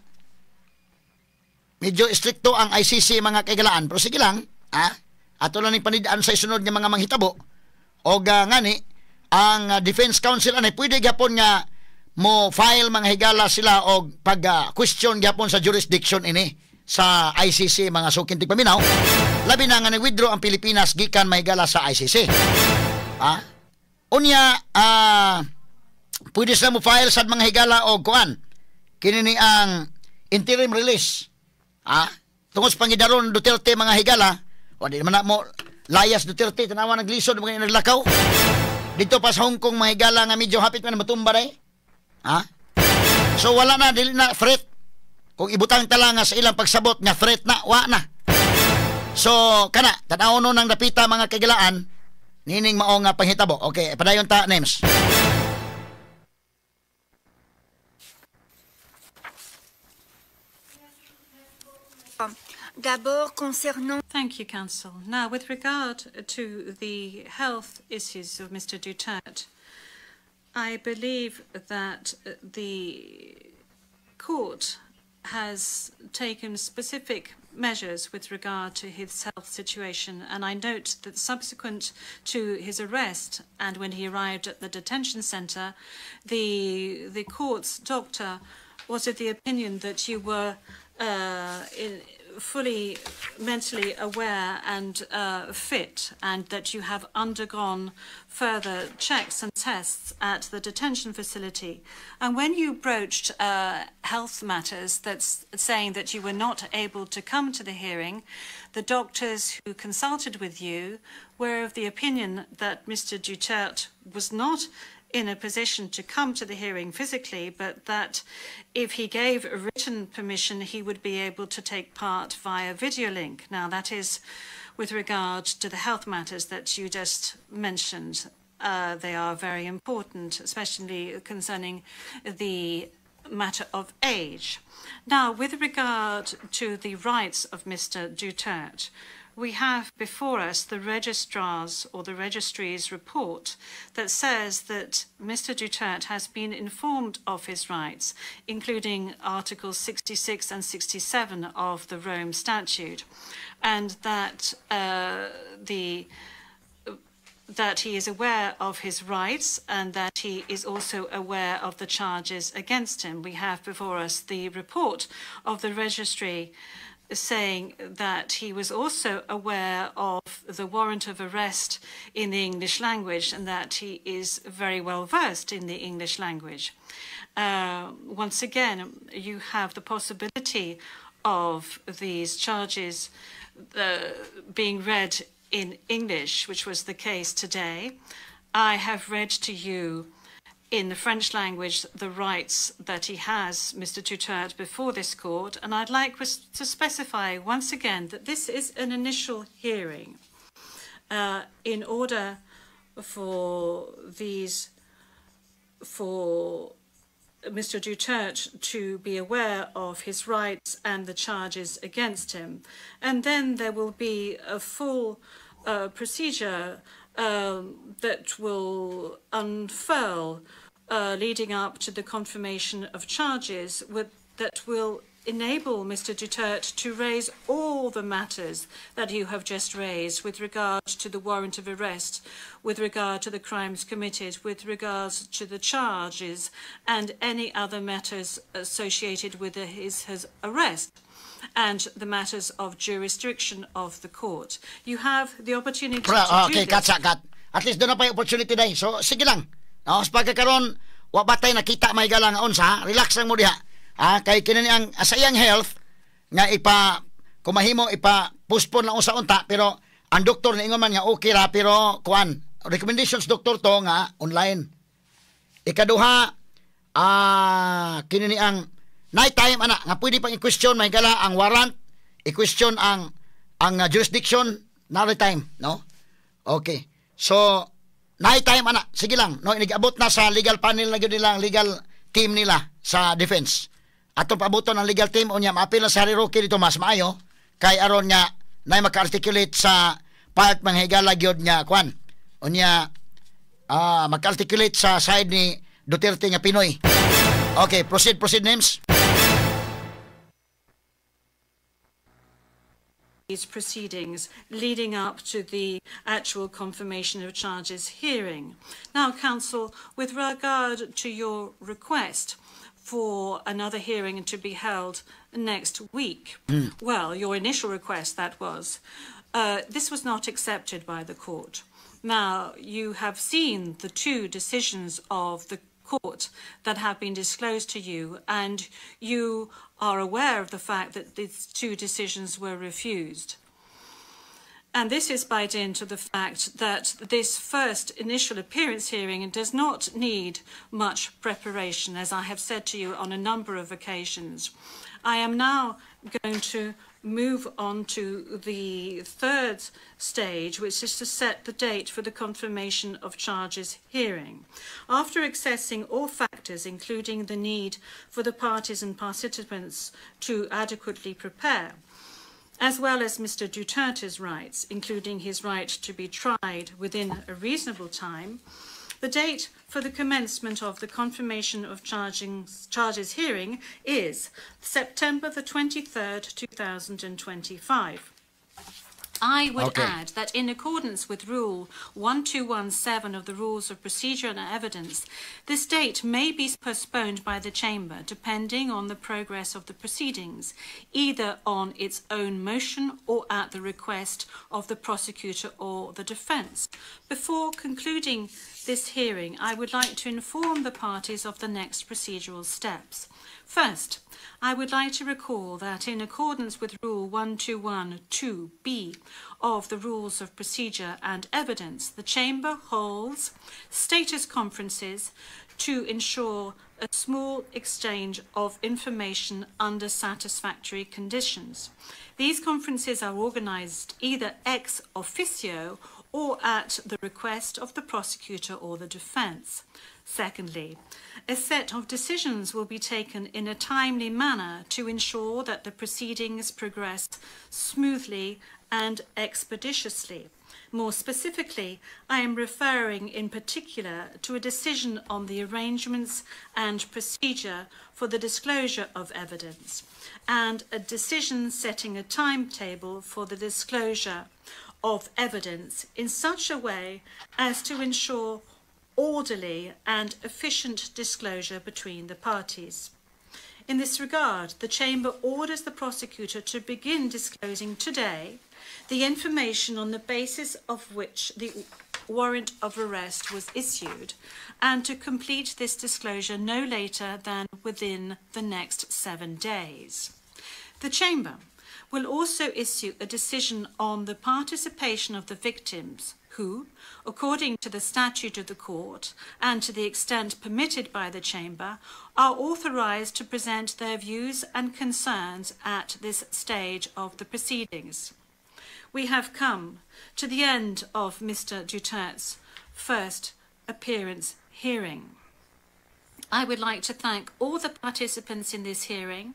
Speaker 2: Medyo strikto ang ICC, mga kaigalaan, pero sige lang, ah. Ato lang ning panid-an sa isunod nga mga manghitabo. Og ngani ang defense counsel anay pwede gyapon nga mo file, mga higala, sila og pag question gyapon sa jurisdiction ini sa ICC, mga suking tigpaminaw, labi na nga ni-withdraw ang Pilipinas gikan, mahigala, sa ICC. Ah? Unya pwede sila mo file sad, mga higala, og kuan kini ni ang interim release. Ah, tungod sa pangidaron Duterte, mga higala, o di man na mo layas Duterte, tanawa naglisod mga naglakaw. Dito pa sa Hong Kong, mga higala, nga medyo hapit man matumba day. Ha? So wala na, dili na threat. Kung ibutang tala nga sa ilang pagsabot nga threat na, wa na. So kana, tanaw no nang dapita, mga kagilaan, nining mao nga panghitabo. Okay, padayon ta, names.
Speaker 4: D'abord, concernant
Speaker 3: Thank you, Counsel. Now, with regard to the health issues of Mr. Duterte, I believe that the court has taken specific measures with regard to his health situation, and I note that subsequent to his arrest and when he arrived at the detention centre, the court's doctor was of the opinion that you were fully mentally aware and fit, and that you have undergone further checks and tests at the detention facility. And when you broached health matters, that's saying that you were not able to come to the hearing, the doctors who consulted with you were of the opinion that Mr. Duterte was not in a position to come to the hearing physically, but that if he gave written permission, he would be able to take part via video link. Now, that is with regard to the health matters that you just mentioned. They are very important, especially concerning the matter of age. Now, with regard to the rights of Mr. Duterte, we have before us the registrar's or the registry's report that says that Mr. Duterte has been informed of his rights, including Articles 66 and 67 of the Rome Statute, and that he is aware of his rights and that he is also aware of the charges against him. We have before us the report of the registry saying that he was also aware of the warrant of arrest in the English language and that he is very well versed in the English language. Once again, you have the possibility of these charges being read in English, which was the case today. I have read to you in the French language the rights that he has, Mr. Duterte, before this court, and I'd like to specify once again that this is an initial hearing. In order for Mr. Duterte to be aware of his rights and the charges against him. And then there will be a full procedure that will unfurl leading up to the confirmation of charges that will enable Mr. Duterte to raise all the matters that you have just raised with regard to the warrant of arrest, with regard to the crimes committed, with regards to the charges, and any other matters associated with his arrest and the matters of jurisdiction of the court. You have the opportunity
Speaker 2: Pra,
Speaker 3: to do
Speaker 2: okay,
Speaker 3: this.
Speaker 2: Cut sa cut. At least doon na pa yung opportunity day. So, sige lang. No, sa pagkakaroon, wa ba tayo nakita may galang unsa, ha? Relax lang mo diha. Ah, kay kini ang sa iyang health nga ipa kumahimo ipa postpone lang usa unta, pero ang doktor niingon man nga okay ra, pero kuan, recommendations doktor to nga online. Ikaduha, kini ni ang night time ana nga pwede pang i-question, mahigala, ang warrant, i-question ang jurisdiction na time, no? Okay. So night time ana, sige lang, no, inigabot na sa legal panel na gyud nila, ang legal team nila sa defense. Ato paabuton ang legal team unya maapil na sa Harry Roque dito, mas maayo kay aron nga nay maka-articulate sa part, mga higala, gyud nga kwan. Unya maka-articulate sa side ni Duterte nga Pinoy. Okay, proceed, proceed, names.
Speaker 3: These proceedings leading up to the actual confirmation of charges hearing. Now, Counsel, with regard to your request for another hearing to be held next week, well, your initial request, that was, this was not accepted by the court. Now, you have seen the two decisions of the court that have been disclosed to you, and you are aware of the fact that these two decisions were refused. And this is by dint of the fact that this first initial appearance hearing does not need much preparation, as I have said to you on a number of occasions. I am now going to move on to the third stage, which is to set the date for the confirmation of charges hearing. After assessing all factors, including the need for the parties and participants to adequately prepare, as well as Mr. Duterte's rights, including his right to be tried within a reasonable time, the date for the commencement of the confirmation of charges hearing is September the 23rd, 2025. I would add that in accordance with Rule 1217 of the Rules of Procedure and Evidence, this date may be postponed by the Chamber depending on the progress of the proceedings, either on its own motion or at the request of the prosecutor or the defence. Before concluding this hearing, I would like to inform the parties of the next procedural steps. First, I would like to recall that in accordance with Rule 1212B of the Rules of Procedure and Evidence, the Chamber holds status conferences to ensure a small exchange of information under satisfactory conditions. These conferences are organised either ex officio or at the request of the prosecutor or the defence. Secondly, a set of decisions will be taken in a timely manner to ensure that the proceedings progress smoothly and expeditiously. More specifically, I am referring in particular to a decision on the arrangements and procedure for the disclosure of evidence and a decision setting a timetable for the disclosure of evidence in such a way as to ensure orderly and efficient disclosure between the parties. In this regard, the Chamber orders the prosecutor to begin disclosing today the information on the basis of which the warrant of arrest was issued and to complete this disclosure no later than within the next 7 days. The Chamber will also issue a decision on the participation of the victims who, according to the statute of the court and to the extent permitted by the Chamber, are authorised to present their views and concerns at this stage of the proceedings. We have come to the end of Mr. Duterte's first appearance hearing. I would like to thank all the participants in this hearing,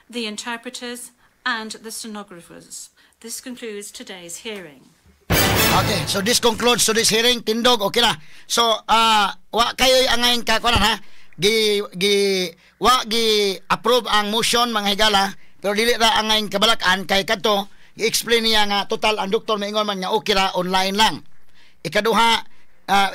Speaker 3: the interpreters and the stenographers. This concludes today's hearing.
Speaker 2: Okay, so this concludes today's hearing. Tindog, okay na. So, wa kayo angayin ka kuan ha. Gi gi wa gi approve ang motion, mga higala, pero dili ra ang ngayon kabalakan kay kadto i-explain niya nga total ang doktor maingon man nga okay ra online lang. Ikaduha,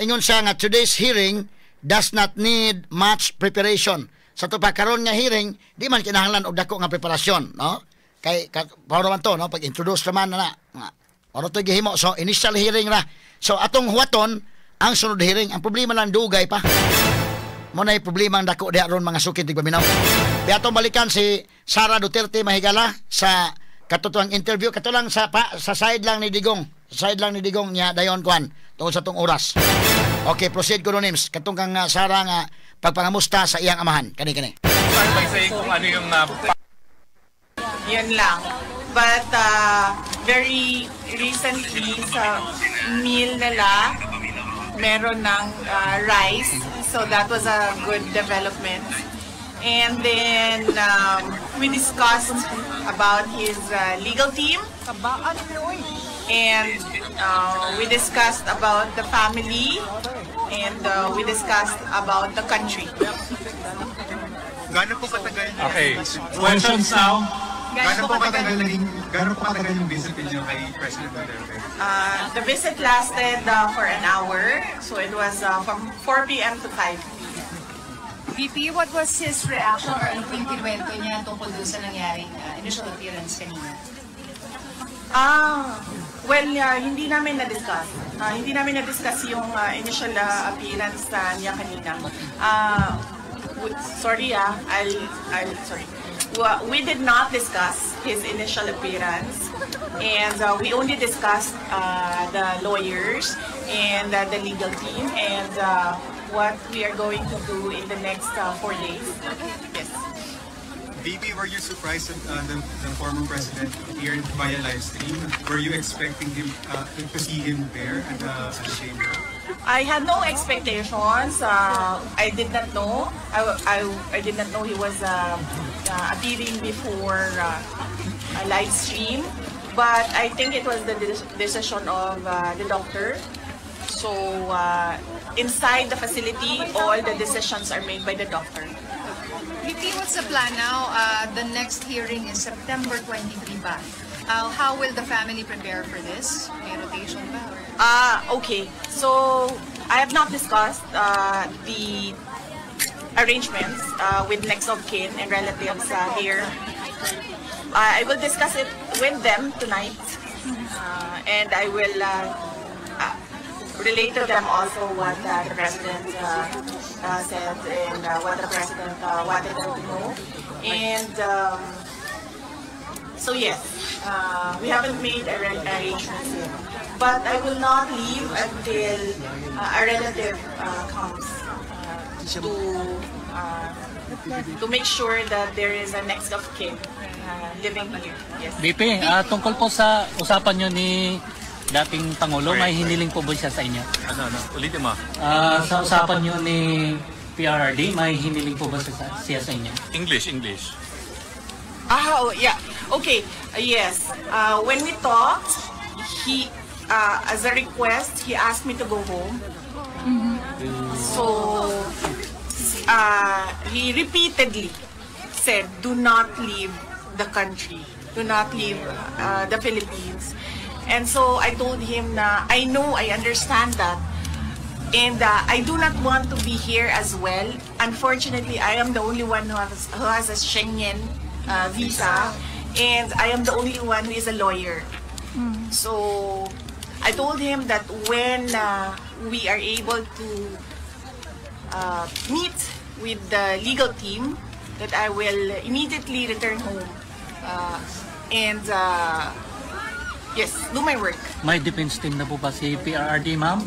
Speaker 2: ingon siya nga today's hearing does not need much preparation. Sa to pa karon nga hearing, di man kinahanglan og dako nga preparasyon, no? Kay ka, paano man to, no? Pag introduce naman na na. Nga. Ano to gihimo? So initial hearing ra. So atong huwaton ang sunod hearing. Ang problema lang, dugay pa. Mo na problema ang dako diha ron, mga suki tigpaminaw. Di atong balikan si Sara Duterte, mahigala, sa katotoang interview kato lang sa pa, sa side lang ni Digong. Sa side lang ni Digong niya dayon kuan tungod sa tong oras. Okay, proceed ko names katong kang Sara nga pagpangamusta sa iyang amahan. Kani kani.
Speaker 9: Start by saying kung ano yung
Speaker 10: Yun lang. But very recently sa meal nila, meron ng rice. So that was a good development. And then we discussed about his legal team. And we discussed about the family. And we discussed about the country.
Speaker 9: Gaano po katagal? Okay. Questions now. Gaano po katagal yung visit niyo kay President Duterte?
Speaker 10: The visit lasted for an hour. So it was from 4 p.m. to 5 p.m.
Speaker 11: VP, what was his reaction or ano po yung kinuwento niya tungkol dun sa nangyaring initial appearance kanina?
Speaker 10: Ah, well, hindi namin na-discuss. Hindi namin na-discuss yung initial appearance niya kanina. Sorry ah, I'll, sorry. We did not discuss his initial appearance and we only discussed the lawyers and the legal team and what we are going to do in the next 4 days. Yes.
Speaker 9: VP, were you surprised that the former president appeared via live stream? Were you expecting him to see him there at the chamber?
Speaker 10: I had no expectations. I did not know. I did not know he was appearing before a live stream. But I think it was the decision of the doctor. So inside the facility, all the decisions are made by the doctor.
Speaker 11: VP, what's the plan now? The next hearing is September 23 ba? How will the family prepare for this? May rotation ba? Or?
Speaker 10: Ah, okay. So I have not discussed the arrangements with next of kin and relatives here. I will discuss it with them tonight, and I will relate to them also what the president said and what the president wanted them to know. And so yes, we haven't made arrangements yet. But I will not leave until a relative comes to make sure that there is a next of kin living here. Yes.
Speaker 12: VP, tungkol po sa usapan nyo ni dating Pangulo, may hiniling po ba siya sa inyo?
Speaker 9: Ano, ano? Ulitin mo.
Speaker 12: Sa usapan nyo ni PRRD, may hiniling po ba siya sa inyo?
Speaker 9: English, English.
Speaker 10: Ah, oh, yeah. Okay. Yes. When we talked, he, as a request, he asked me to go home. So, he repeatedly said, "Do not leave the country. Do not leave the Philippines." And so I told him na I know, I understand that. And I do not want to be here as well. Unfortunately, I am the only one who has a Schengen visa. And I am the only one who is a lawyer. So I told him that when we are able to meet with the legal team, that I will immediately return home and yes, do my work.
Speaker 12: May defense team na po ba si PRRD, ma'am?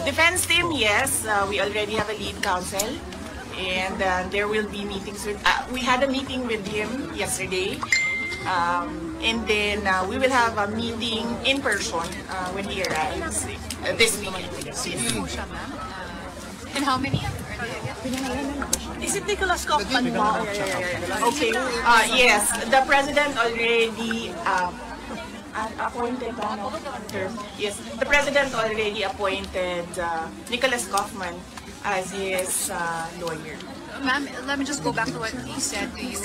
Speaker 10: Defense team, yes, we already have a lead counsel, and there will be meetings with. We had a meeting with him yesterday, and then we will have a meeting in person when he arrives this weekend.
Speaker 11: Sino po siya, ma'am? And how many are there?
Speaker 10: Is it Nicholas Kaufman? Okay. Yes, the president already appointed, ano, term. Yes, the president already appointed Nicholas Kaufman as his lawyer.
Speaker 11: Ma'am, let me just go back to what he said to you,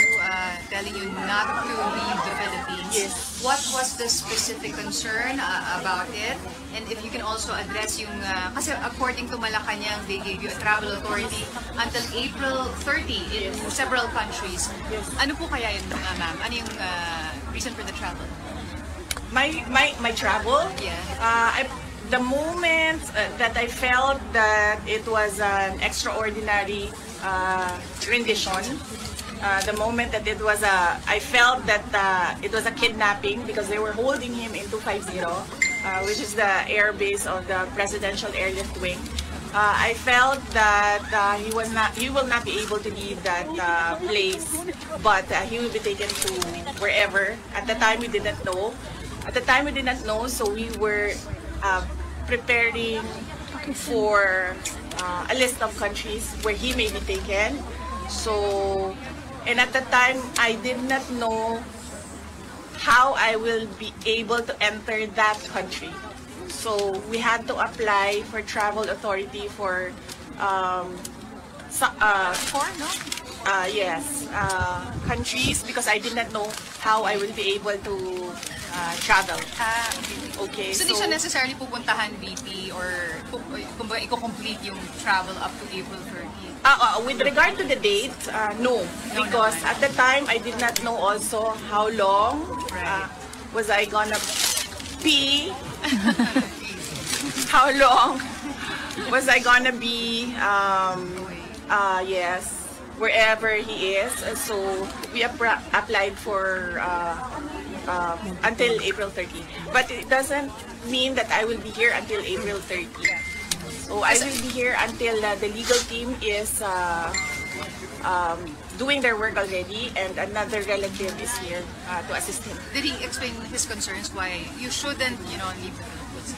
Speaker 11: telling you not to leave the Philippines.
Speaker 10: Yes.
Speaker 11: What was the specific concern about it? And if you can also address yung, kasi according to Malacanang, they gave you a travel authority until April 30 in several countries. Ano po kaya yun, ma'am? Ano yung reason for the travel?
Speaker 10: My travel?
Speaker 11: Yeah.
Speaker 10: The moment that I felt that it was an extraordinary rendition, the moment that it was a, I felt that it was a kidnapping because they were holding him in 250, which is the air base of the Presidential Airlift Wing. I felt that he will not be able to leave that place, but he will be taken to wherever. At the time, we didn't know. At the time, we didn't know, so we were preparing for a list of countries where he may be taken. So, and at the time, I did not know how I will be able to enter that country. So we had to apply for travel authority for
Speaker 11: Four, no?
Speaker 10: Yes, countries because I did not know how I will be able to travel.
Speaker 11: Ah,
Speaker 10: Okay,
Speaker 11: so, di siya necessarily pupuntahan, VP, or kumbaga i-complete yung travel up to April 30?
Speaker 10: With regard to the date, no, because
Speaker 11: naman.
Speaker 10: At the time I did not know also how long was I gonna be, how long was I gonna be, yes, wherever he is. So we applied for until April 30. But it doesn't mean that I will be here until April 30. So I will be here until the legal team is doing their work already and another relative is here to assist him.
Speaker 11: Did he explain his concerns why you shouldn't leave the Philippines?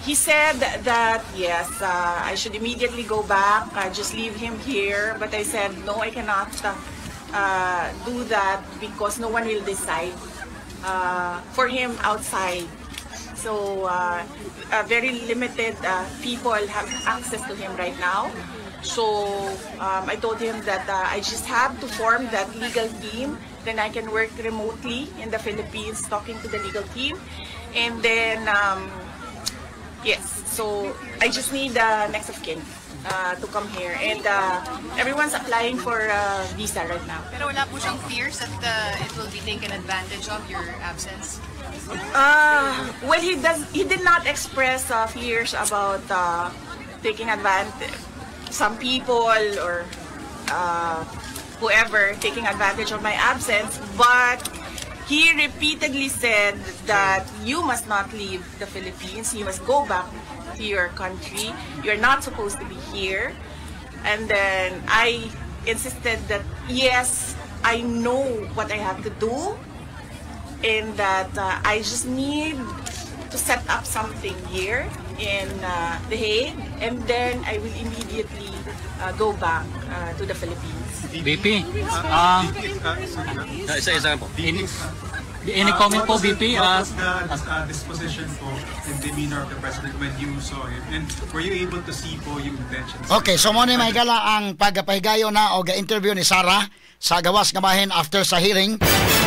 Speaker 10: He said that yes, I should immediately go back, just leave him here. But I said no, I cannot do that because no one will decide for him outside. So very limited people have access to him right now. So I told him that I just have to form that legal team. Then I can work remotely in the Philippines, talking to the legal team, and then. Yes, so I just need the next of kin to come here. And everyone's applying for a visa right now.
Speaker 11: Pero wala po siyang fears that it will be taken advantage of, your absence?
Speaker 10: Well, he does. He did not express fears about taking advantage. Some people or whoever taking advantage of my absence, but he repeatedly said that you must not leave the Philippines. You must go back to your country. You're not supposed to be here. And then I insisted that yes, I know what I have to do and that I just need to set up something here in The Hague, and then I will immediately go back to the Philippines.
Speaker 12: VP,
Speaker 13: Isa-isa po.
Speaker 12: Any comment po,
Speaker 9: What was
Speaker 12: VP?
Speaker 9: What was the disposition po and demeanor of the President when you saw him? And were you able to see po yung intentions?
Speaker 2: Okay, so mo ni, mga higala, ang pagpahigayon na og interview ni Sara sa gawas nga bahin after sa hearing.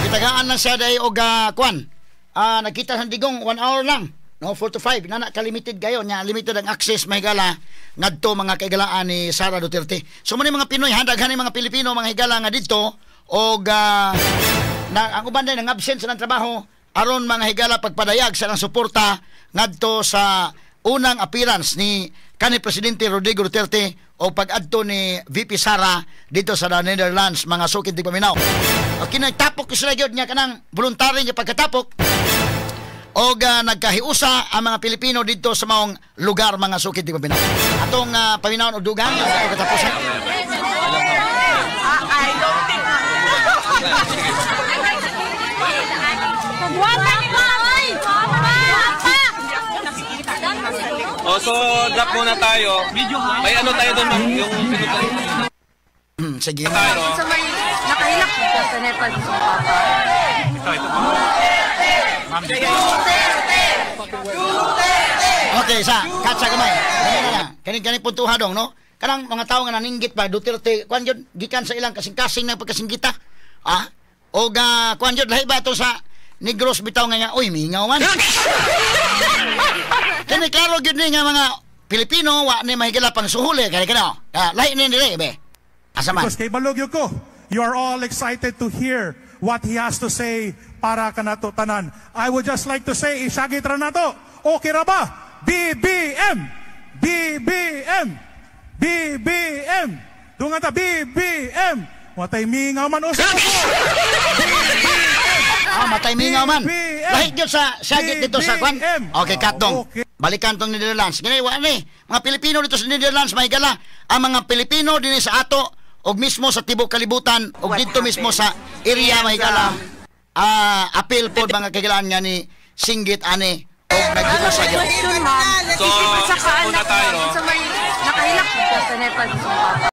Speaker 2: Gitagaan lang siya day og kwan. Nagkita sa Digong 1 hour lang. No, 4 to 5. Nana ka limited kayo nya, limited ang access, mga higala, ngadto mga kaigalaan ni Sara Duterte. So mo ni mga Pinoy, daghan ni mga Pilipino, mga higala, nga didto og na ang uban din ang absent sa ng trabaho aron, mga higala, pagpadayag sa ng suporta ngadto sa unang appearance ni kanhi Presidente Rodrigo Duterte o pag-adto ni VP Sara dito sa the Netherlands, mga sukid tigpaminaw. O kinagtapok ko sila gyud niya kanang voluntary nga pagkatapok og nagkahiusa ang mga Pilipino dito sa maong lugar, mga sukid tigpaminaw. Atong paminawon og dugang sa katapusan.
Speaker 10: I don't think.
Speaker 14: Wala pa, oy! Wala!
Speaker 13: O, so drop muna tayo. May ano tayo doon, ma'am, yung pinunta
Speaker 2: Sige.
Speaker 13: Tayo.
Speaker 11: Sa may nakahilak po sa Nepal sa papa.
Speaker 9: Ito, ito po. Ma'am, dito.
Speaker 2: Okay, sa katsa gamay. Kani na lang. Kani kani puntuha dong, no? Kanang mga tawo nga naninggit pa Duterte, kuan gyud gikan sa ilang kasing-kasing ng pagkasinggita. Ah? Og kuan gyud lahi ba to sa Negros bitaw nga, uy, mingaw man. Kini klaro gyud ni nga mga Pilipino wa ni mahigala pang suhuli kay kano. Ah, lahi ni dire be. Asa man?
Speaker 15: Because kay balog ko, you are all excited to hear what he has to say para kanato tanan. I would just like to say, isagit ra nato. Okay ra ba? BBM! BBM! BBM! Dungan ta, BBM! Watay mingaw man usa ko.
Speaker 2: Ah, matay mingaw man.
Speaker 15: BBM.
Speaker 2: Lahi gyud sa sagit dito sa kwan. Okay, katong. Balikan tong Netherlands. Gani wa ni mga Pilipino dito sa Netherlands mahigala. Ang mga Pilipino dinhi sa ato og mismo sa tibok kalibutan og didto mismo sa area mahigala. Ah, apil pod mga kahigalaan nga ni singgit ani og naghiusa gyud.
Speaker 13: So,
Speaker 10: Sa
Speaker 13: muna tayo.
Speaker 11: Sa may nakahilak sa Nepal.